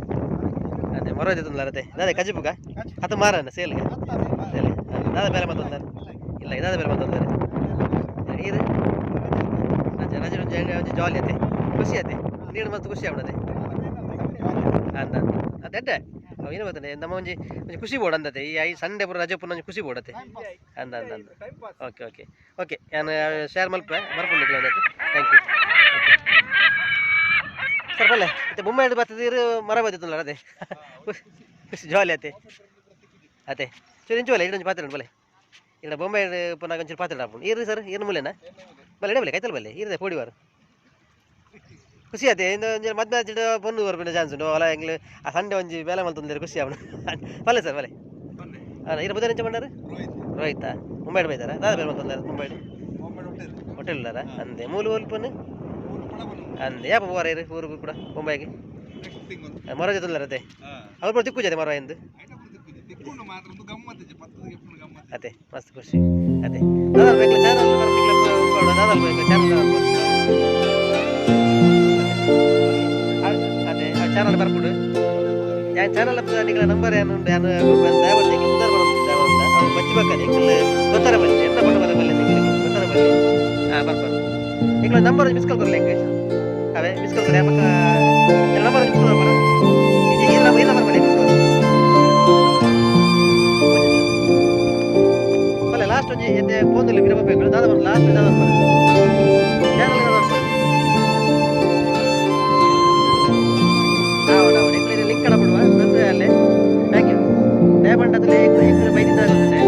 ಅದೇ ಮರ ಅತ್ತೆ ದಾದ ಕಜಿಪುಗ ಅತ್ತ ಮಾರನ ಸೇಲ್ಗೆ ಸೇಲ್ ದಾದ ಬೇರೆ ಮತ್ತೊಂದಾರ ಇಲ್ಲ ಇದಾದ ಬೇರೆ ಮತ್ತೊಂದಾರ ಈರು ರಜೆ ರಜೆ ಒಂಜಿ ಒಂಜಿ ಜಾಲಿ ಅತ್ತೆ ಖುಷಿ ಅತ್ತೆ ನೀರು ಮಸ್ತ್ ಖುಷಿ ಆಪುಂಡು ಅಂದ ಅಂದ ಅದು ಎಡ್ಡೆ ಅವು ಏನು ಗೊತ್ತನೆ ನಮ್ಮ ಒಂಜಿ ಒಂಜಿ ಖುಷಿ ಬೋರ್ಡ್ ಅಂದತೆ ಈ I Sunday ಪೂರ ರಜೆ ಪೂರ ಒಂಜಿ ಖುಷಿ ಬೋರ್ಡ್ ಅತ್ತೆ ಅಂದ ಅಂದ ಅಂದ. Okay okay okay ನಾನು ಶೇರ್ ಮಲ್ಪೆ ಬರ್ಪುಂಡು thank you sir. ಬಲ್ಲೆ ಮತ್ತೆ ಬೊಮ್ಮೆ ಬರ್ತದಿರು ಮರ ಬರ್ತದಲ್ಲ ಅದೇ ಖುಷಿ ಜಾಲಿ ಅತ್ತೆ ಅತ್ತೆ ಚೂರು ಇಂಚು ಬಲ್ಲೆ ಇಡೊಂಜಿ ಪಾತ್ರೆ ಉಂಟು ಬಲ್ಲೆ ಇಲ್ಲ ಬೊಂಬೆ ಪುನಃ ಒಂಚೂರು ಪಾತ್ರೆ ಆಪುಂಡು ಇರ್ರಿ ಸರ್ ಇರ್ನ ಮೂಲೆನಾ ಬಲ್ಲೆ ಇಡಬಲ್ಲೆ ಕೈತಲ್ ಬಲ್ಲೆ ಇರದೆ ಪೋಡಿವಾರು ಖುಷಿ ಆತೆ ಇಂದು ಒಂಜಿ ಮದ್ಮೆ ಆಚಿಡ ಪೊನ್ನು ಬರ್ಪಿನ ಚಾನ್ಸ್ ಉಂಟು ಅಲ್ಲ ಎಂಗ್ಲು ಆ ಸಂಡೆ ಒಂಜಿ ಬೇಲೆ ಮಲ್ತೊಂದಿರು ಖುಷಿ ಆಪುಂಡು ಬಲ್ಲೆ ಸರ್ ಬಲ್ಲೆ ಹಾಂ ಇರ ಬುಧರ ಎಂಚ ಪಂಡಾರು ರೋಹಿತಾ ಮುಂಬೈ ಬೈದಾರ ದಾದ ಬೇರೆ ಮಲ್ತೊಂದಾರ ಮುಂಬೈ ಹೋಟೆಲ್ ಉಲ್ಲಾರ ಅಂದೆ ಮೂಲು ಓಲ್ ಪೊನ್ನು ಅಂದೆ ಯಾಪ ಪೋವಾರ ಇರು ಊರು ಕೂಡ ಬೊಂಬಾಯಿಗೆ ಮರ ಜೊತೆ ಅತ್ತೆ ಅವ್ರು ಪೂರ ತಿಕ್ಕು ಮರ ಎಂದು ಅದೇ ಮಸ್ತ್ ಖುಷಿ ಅದೇ ದಾದಾ ಬೇಕು ಚಾನಲ್ ದಾದಾ ಬೇಕು ಚಾನಲ್ ಅದೇ ಆ ಚಾನಲ್ ಬರ್ಪುಡು ಯಾನ್ ಚಾನಲ್ ನಿಗಳ ನಂಬರ್ ಏನು ಉಂಡು ಯಾನ್ ದಯವಿಟ್ಟು ನಿಂಗೆ ಉದ್ದಾರ ಬರೋದು ದಯವಿಟ್ಟು ಅವು ಬಚ್ಚಿ ಬೇಕಾನೆ ಎಂಕಲ್ ಗೊತ್ತರ ಬಲ್ಲಿ ಎನ್ನ ಪಟ್ಟ ಬರ ಬಲ್ಲಿ ನಿಂಗೆ ಗೊತ್ತರ ಬಲ್ಲಿ ಹಾಂ ಬರ್ಬಾರ್ದು ನಿಂಗಳ number miss call ಕೊರಲೆ ಎಂಕ್ ಅವೇ ಮಿಸ್ ಕಾಲ್ ಕೊರೆ ಪಕ್ಕ number miss call ಬರ ಈ ನಂಬರ್ ಬಲ್ಲಿ ಮಿಸ್ ಕಾಲ್ ಬಲ್ಲೆ ಲಾಸ್ಟ್ ಒಂಜಿ ಎತ್ತೆ ಫೋನಲ್ಲಿ ಬಿರಬೇಕು ದಾದ ಬರ ಲಾಸ್ಟ್ ದಾದ ಬರ ಚಾನಲ್ ದಾದ ಬರ ಹೌದು ಹೌದು ಎಂಕ್ಲೆ ಲಿಂಕ್ ಕಡ ಬಿಡುವ ಸಬ್ಸ್ಕ್ರೈಬ್ ಅಲ್ಲೇ thank you. ದಯಪಂಡದಲ್ಲಿ ಎಂಕ್ಲೆ ಬೈದಿಂದ ಆಗುತ್ತದೆ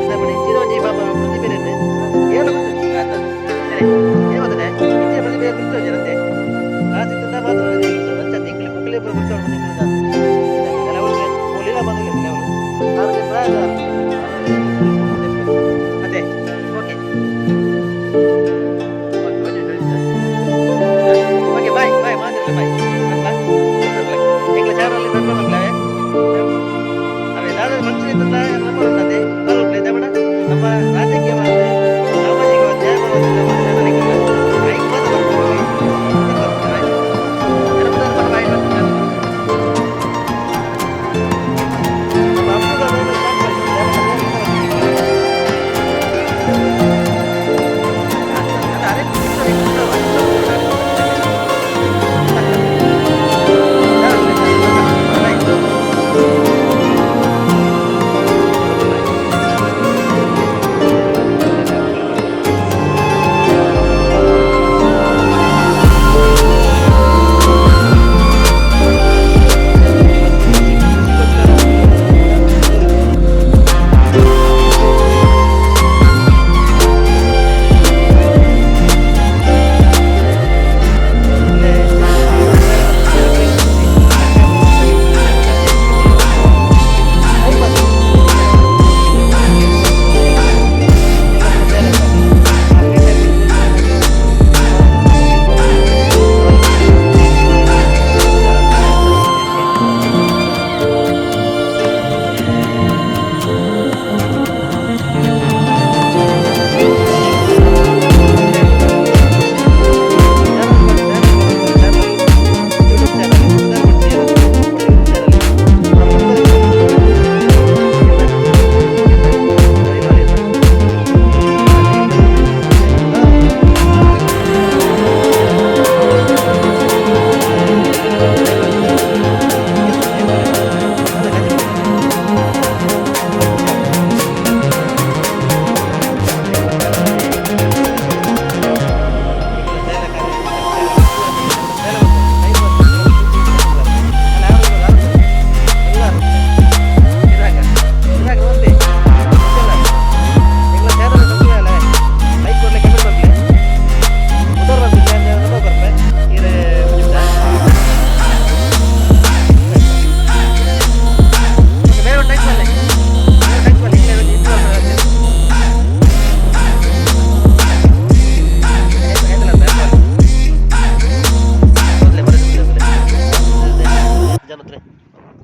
ದಯಪಂಡ ಇಂಚಿನ ಒಂಜಿ ಪಾಪ ಪ್ರತಿಭೆ ಏನು ಗೊತ್ತು ಸರಿ ಏನು ಗೊತ್ತದೆ ಇಂಚಿನ ಪ್ರತಿಭೆ ಗುರುತು ಒಂಜಿ ಆಸಿತ್ತಿಂದ ಮಾತ್ರ ಅಂಚ ಎಂಕ್ಲೆ ಮುಕ್ಲೆ ಪೂರ ಗುರುತು ಕೆಲವರು ಒಲಿಲ ಬಂದಿಲ್ಲ ಕೆಲವರು ಆರೋಗ್ಯ ಪ್ರಾಯ ಅದೇ okay okay bye ಬಾಯ್ ಮಾತಾಡಲ್ಲ ಬಾಯ್ ಎಂಗ್ಲ ಚಾನಲ್ ಸಬ್ಸ್ಕ್ರೈಬ್ ಮಲ್ಪಲೆ ಅವೇ ದಾದ ಫಂಕ್ಷನ್ ಇತ್ತಲ್ಲ ನಂಬರ್ ಉಂಟದೆ ಬರೋಪ್ಲೆ ದಮಣ ನಮ್ಮ ರಾಜಕೀಯ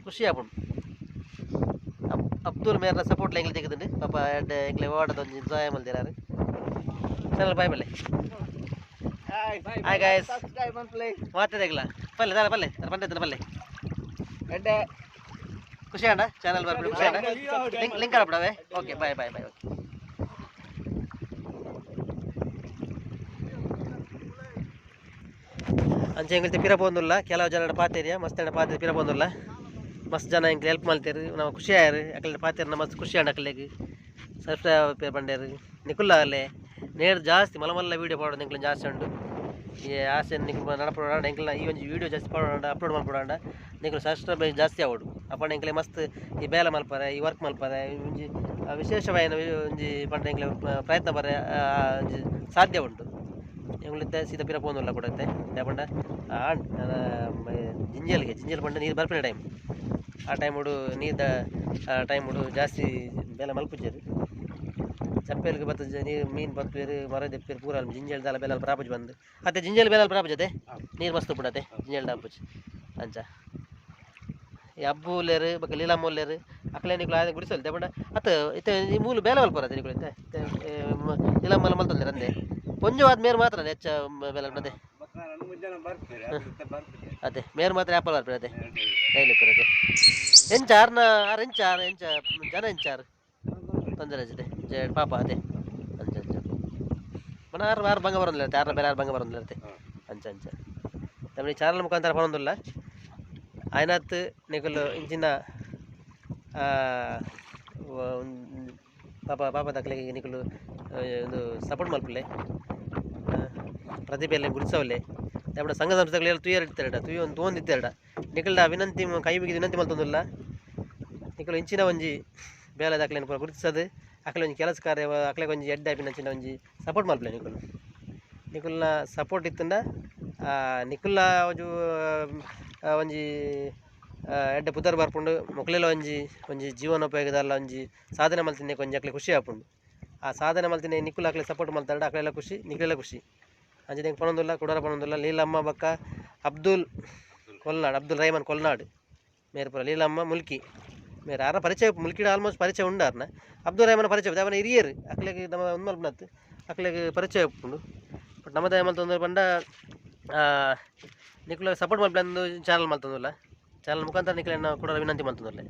ಖುಷಿ ಆಪುಂಡು. ಅಬ್ದುಲ್ ಮೇರ್ನ ಸಪೋರ್ಟ್ ಎಂಗ್ಲ ತೆಗೆದುಂಡು ಪಾಪ ಎಂಕ್ಲೆ ಓಡದ ಒಂಜಿ ಸಹಾಯ ಮಲ್ದಿರಾರು. ಚಲೋ ಬಾಯ್ ಬಲ್ಲೆ. ಹಾಯ್ ಗಾಯ್ಸ್, ಮಾತಾಡಗ್ಲ ಪಲ್ಲೆ ದಾರ ಪಲ್ಲೆ ಪಂಡೆ ಪಲ್ಲೆ. ಖುಷಿ ಅಣ್ಣ ಚಾನಲ್ ಬರ್ಬಿಡು, ಖುಷಿ ಅಣ್ಣ. ಲಿಂಕ್ ಲಿಂಕ್ ಹಾಕ್ಬಿಡವೆ. Okay bye bye bye. Okay ಅಂಚೆ ಎಂಗ್ಲ ಪಿರ ಪೋಂದುಲ್ಲ, ಕೆಲವು ಜನ ಪಾತೇರಿಯ ಮಸ್ತ್ ಅಣ್ಣ ಪಾತೆ ಪಿರ ಪೋಂದುಲ್ಲ. ಮಸ್ತ್ ಜನ ಎಂಕ್ಲೆ ಹೆಲ್ಪ್ ಮಲ್ತೇರು, ನಾವು ಖುಷಿ ಆಯರು ಅಕಲ್ನ ಪಾತೇರು ಮಸ್ತ್ ಖುಷಿ ಆಂಡ್. ಅಕಲೆಗ್ ಸಬ್ಸ್ಕ್ರೈಬ್ ಪಂಡೇರು ನಿಕುಲ್ಲ ಅಲ್ಲೇ ನೇರ್ ಜಾಸ್ತಿ ಮಲ್ಲ ಮಲ್ಲ ವೀಡಿಯೋ ಪಾಡೋದು ಎಂಕ್ಲೆ ಜಾಸ್ತಿ ಉಂಡು. ಈ ಆಸೆ ನಿಕ್ಲು ನಡಪಡೋಣ, ಎಂಕ್ಲ ಈ ಒಂಜಿ ವೀಡಿಯೋ ಜಾಸ್ತಿ ಪಾಡೋಣ ಅಪ್ಲೋಡ್ ಮಲ್ಪಡೋಣ, ನಿಕ್ಲು ಸಬ್ಸ್ಕ್ರೈಬ್ ಜಾಸ್ತಿ ಆವೊಡು. ಅಪ್ಪಂಡ ಎಂಕ್ಲೆ ಮಸ್ತ್ ಈ ಬೇಲೆ ಮಲ್ಪರೆ, ಈ ವರ್ಕ್ ಮಲ್ಪರೆ ಒಂಜಿ ವಿಶೇಷವಾಯಿನ ಒಂಜಿ ಪಂಡ ಎಂಕ್ಲೆ ಪ್ರಯತ್ನ ಬರೆ ಒಂಜಿ ಸಾಧ್ಯ ಉಂಟು. ಎಂಕ್ಲಿತ್ತೆ ಸೀದಾ ಪಿರ ಪೋಂದುಲ್ಲ ಕೂಡ ಪಂಡ ಆಂಡ್ ಜಿಂಜಲ್ಗೆ ಜಿಂಜಲ್ ಪಂಡ ನೀರು ಬರ್ಪಿನ ಟೈಮ್, ಆ ಟೈಮ್ ಉಡು ನೀರ್ದ ಟೈಮ್ ಉಡು ಜಾಸ್ತಿ ಬೇಲೆ ಮಲ್ಪುಜ್ಜೆರ್. ಚಪ್ಪೆಲ್ಗೆ ಬತ್ತ ನೀರು ಮೀನು ಬತ್ತುವೆರ್ ಮರ ದೆಪ್ಪೆರ್ ಪೂರ ಜಿಂಜಲ್ ದಾಲ ಬೇಲೆ ಪ್ರಾಪುಜ್ ಬಂದು ಅತ್ತೆ ಜಿಂಜಲ್ ಬೇಲೆ ಪ್ರಾಪುಜತೆ ನೀರು ಮಸ್ತ್ ಉಪ್ಪುಂಡತೆ ಜಿಂಜಲ್ ದಾಪುಜ್ ಅಂಚ. ಈ ಅಬ್ಬು ಉಲ್ಲೇರು ಬೊಕ್ಕ ಲೀಲಮ್ಮ ಉಲ್ಲೇರು ಅಕ್ಲೆ ನಿಕ್ಲು ಆದ ಗುಡಿಸಲ್ ಪಂಡ ಅತ್ತ ಇತ್ತೆ ಈ ಮೂಲು ಬೇಲೆ ಮಲ್ಪರತೆ ನಿಕ್ಲು ಇತ್ತೆ ಲೀಲಮ್ಮಲ ಮಲ್ತೊಂದೆರ್ ಅಂದೆ ಪೊಂಜು ಆದ್ ಮೇರ್ ಮಾತ್ರ ಹೆಚ್ಚ ಬೇಲೆ ಅದೇ ಅದೇ ಮೇರ್ ಮಾತ್ರ ಆ್ಯಪಲ್ ಬರ್ಪೇರು ಅದೇ ಡೈಲಿ ಇಪ್ಪುರತೆ. ಎಂಚ ಆರ್ನ ಆರ್ ಎಂಚ ಆರ್ ಎಂಚ ಜನ ಎಂಚ ಆರ್ ತೊಂದರೆ ಜೊತೆ ಜೆ ಪಾಪ ಅದೇ ಅಂಚ ಅಂಚ ಮನ ಆರು ಆರು ಬಂಗ ಬರೋದಿಲ್ಲ ಆರ್ನ ಬೇರೆ ಆರು ಬಂಗ ಬರೋದಿಲ್ಲ ಅಂಚ ಅಂಚ. ತಮ್ಮ ಚಾನಲ್ ಮುಖಾಂತರ ಪನೊಂದುಲ್ಲ ಆಯ್ನಾತ್ ನಿಕುಲು ಇಂಚಿನ ಪಾಪ ಪಾಪ ದಕ್ಲೆಗ್ ನಿಕುಲು ಒಂದು ಸಪೋರ್ಟ್ ಮಲ್ಪುಲೆ, ಪ್ರತಿಭೆಯಲ್ಲಿ ಗುರುತಿಸವಲ್ಲೆ. ನಮ್ಮ ಸಂಘ ಸಂಸ್ಥೆಗಳು ತೂಯರ್ ಇರ್ತಾರಡ ತುಯ್ ಒಂದು ತೂವೊಂದಿತ್ತೆರಡ ನಿಕಲ್ಡ ವಿನಂತಿ ಕೈ ಮುಗಿದು ವಿನಂತಿ ಮಲ್ತೊಂದುಲ್ಲ. ನಿಕುಲು ಇಂಚಿನ ಒಂಜಿ ಬೇಲೆ ದಾಖಲೆನ್ ಪೂರ ಗುರುತಿಸದು ಅಕಲೆ ಒಂಜಿ ಕೆಲಸ ಕಾರ್ಯ ಅಕ್ಲೆಗ್ ಒಂಜಿ ಎಡ್ಡೆ ಆಪಿನಂಚಿನ ಒಂಜಿ ಸಪೋರ್ಟ್ ಮಲ್ಪುಲೆ. ನಿಕುಲು ನಿಕುಲ್ನ ಸಪೋರ್ಟ್ ಇತ್ತುಂಡ ನಿಕುಲ್ನ ಒಂಜಿ ಒಂಜಿ ಎಡ್ಡೆ ಪುದರ್ ಬರ್ಪುಂಡು, ಮೊಕ್ಲೆಲ ಒಂಜಿ ಒಂಜಿ ಜೀವನೋಪಯೋಗದಲ್ಲ ಒಂಜಿ ಸಾಧನೆ ಮಲ್ತಿನ ಒಂಜಿ ಅಕ್ಲೆ ಖುಷಿ ಆಪುಂಡು. ಆ ಸಾಧನೆ ಮಲ್ತಿನ ನಿಕುಲು ಅಕ್ಲೆ ಸಪೋರ್ಟ್ ಮಲ್ತಾಡ ಅಕ್ಲೆಲ ಖುಷಿ ನಿಕ್ಲೆಲ ಖುಷಿ. ಅಂಚನೆ ಎಂಕ್ ಪನೊಂದುಲ್ಲ ಕುಡೋರ ಪನೊಂದುಲ್ಲ ಲೀಲಮ್ಮ ಬೊಕ್ಕ ಅಬ್ದುಲ್ ಕೊಲ್ನಾಡ್, ಅಬ್ದುಲ್ ರಹಮಾನ್ ಕೊಲ್ನಾಡ್ ಮೇರ್ ಪೂರ ಲೀಲಮ್ಮ ಮುಲ್ಕಿ ಮೇರ್ ಆರ್ನ ಪರಿಚಯ ಮುಲ್ಕಿಡ್ ಆಲ್ಮೋಸ್ಟ್ ಪರಿಚಯ ಉಂಡು ಆರ್ನ ಅಬ್ದುಲ್ ರಹಮಾನ್ ಪರಿಚಯ ಅವನ ಹಿರಿಯರು ಅಕ್ಲೆಗ್ ನಮ್ಮ ಉಂದು ಮಲ್ಪುನತ್ತು ಅಕ್ಲೆಗ್ ಪರಿಚಯ ಉಪ್ಪುಂಡು. ಬಟ್ ನಮ್ಮದ ಮಲ್ತೊಂದು ಪಂಡ ನಿಕುಲು ಸಪೋರ್ಟ್ ಮಲ್ಪುನ ಚಾನಲ್ ಮಲ್ತೊಂದುಲ್ಲ, ಚಾನಲ್ ಮುಖಾಂತರ ನಿಕ್ಲೆನ ಕೂಡ ವಿನಂತಿ ಮಲ್ತೊಂದುಲ್ಲೆ.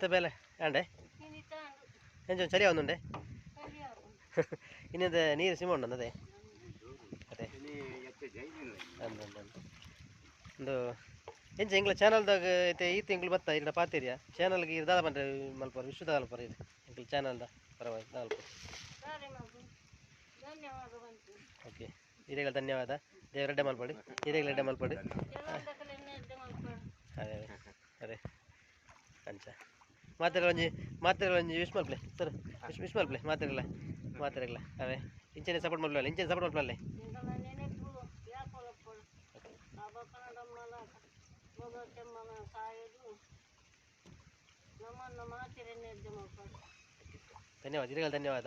ಇತ್ತ ಬೇಲೆ ಆಂಡೆ. ಇನಿತಾಂಡು. ಎಂಚ ಚಳಿ ಆವೊಂದುಂಡೆ? ಸರಿ ಆವು. ಇನ್ನೆಂತ ನೀರು ಸಿಮ ಉಂಡು ಅದೇ ಅದೇ. ಅಂದ್ ಅಂದ್ ಅಂದ್. ಉಂದು ಎಂಚ ಎಂಕ್ಲ ಚಾನಲ್ದಾಗ ಇತ್ತೆ ಈ ತಿಂಗಳು ಬತ್ತ ಇರ್ಡ ಪಾತೆರಿಯ ಚಾನಲ್ಗೆ ಇರ್ ದಾದ ಪಂಡ್ರೆ ಮಲ್ಪರ ವಿಶ್ವ ದಾದ ಇದು ಎಂಕ್ಲ ಚಾನಲ್ದ ಪರವಾಗಿ ದಾದ ಮಲ್ಪೊಡು? ಸರಿ ಮಗು, ಧನ್ಯವಾದ ಬಂತು. ಓಕೆ, ಇರೆಗಳ ಧನ್ಯವಾದ. ದೇವರ ಎಡ್ಡೆ ಮಲ್ಪಡಿ, ಇರೆಗಳ ಎಡ್ಡೆ ಮಲ್ಪಡಿ. ಕೆಲವೊಂದಕ್ಕಲೆಲ್ಲ ಎಡ್ಡೆ ಮಲ್ಪಡು. ಅದೇ ಅದೇ ಅದೇ. ಅಂಚ ಮಾತೆರ್ಲ ಒಂಜಿ, ಮಾತೆರ್ಲ ಒಂಜಿ ವಿಶ್ ಮಲ್ಪಲೆ ಸರ್. ವಿಶ್ ವಿಶ್ ಮಲ್ಪಲೆ ಮಾತೆರ್ಲ, ಮಾತೆರ್ಲ. ಅವೇ ಇಂಚನೆ ಸಪೋರ್ಟ್ ಮಲ್ಪಲೆ, ಇಂಚನೆ ಸಪೋರ್ಟ್ ಮಲ್ಪಲೆ. ಎಂಕಲ್ನ ನೆನೆಪು ಯಾಪೊಲಪ್ಪೊಡು ಆ ಬಪ್ಪನಡಮ್ಮನ ಭಗವತಮ್ಮನ ಸಾಯೋದು ನಮ್ಮನ್ನು ಮಾತಿರನ್ನೇ ಎಡ್ಡೆ ಮಲ್ಪಡು. ಧನ್ಯವಾದ, ಇರೆಗಳ ಧನ್ಯವಾದ.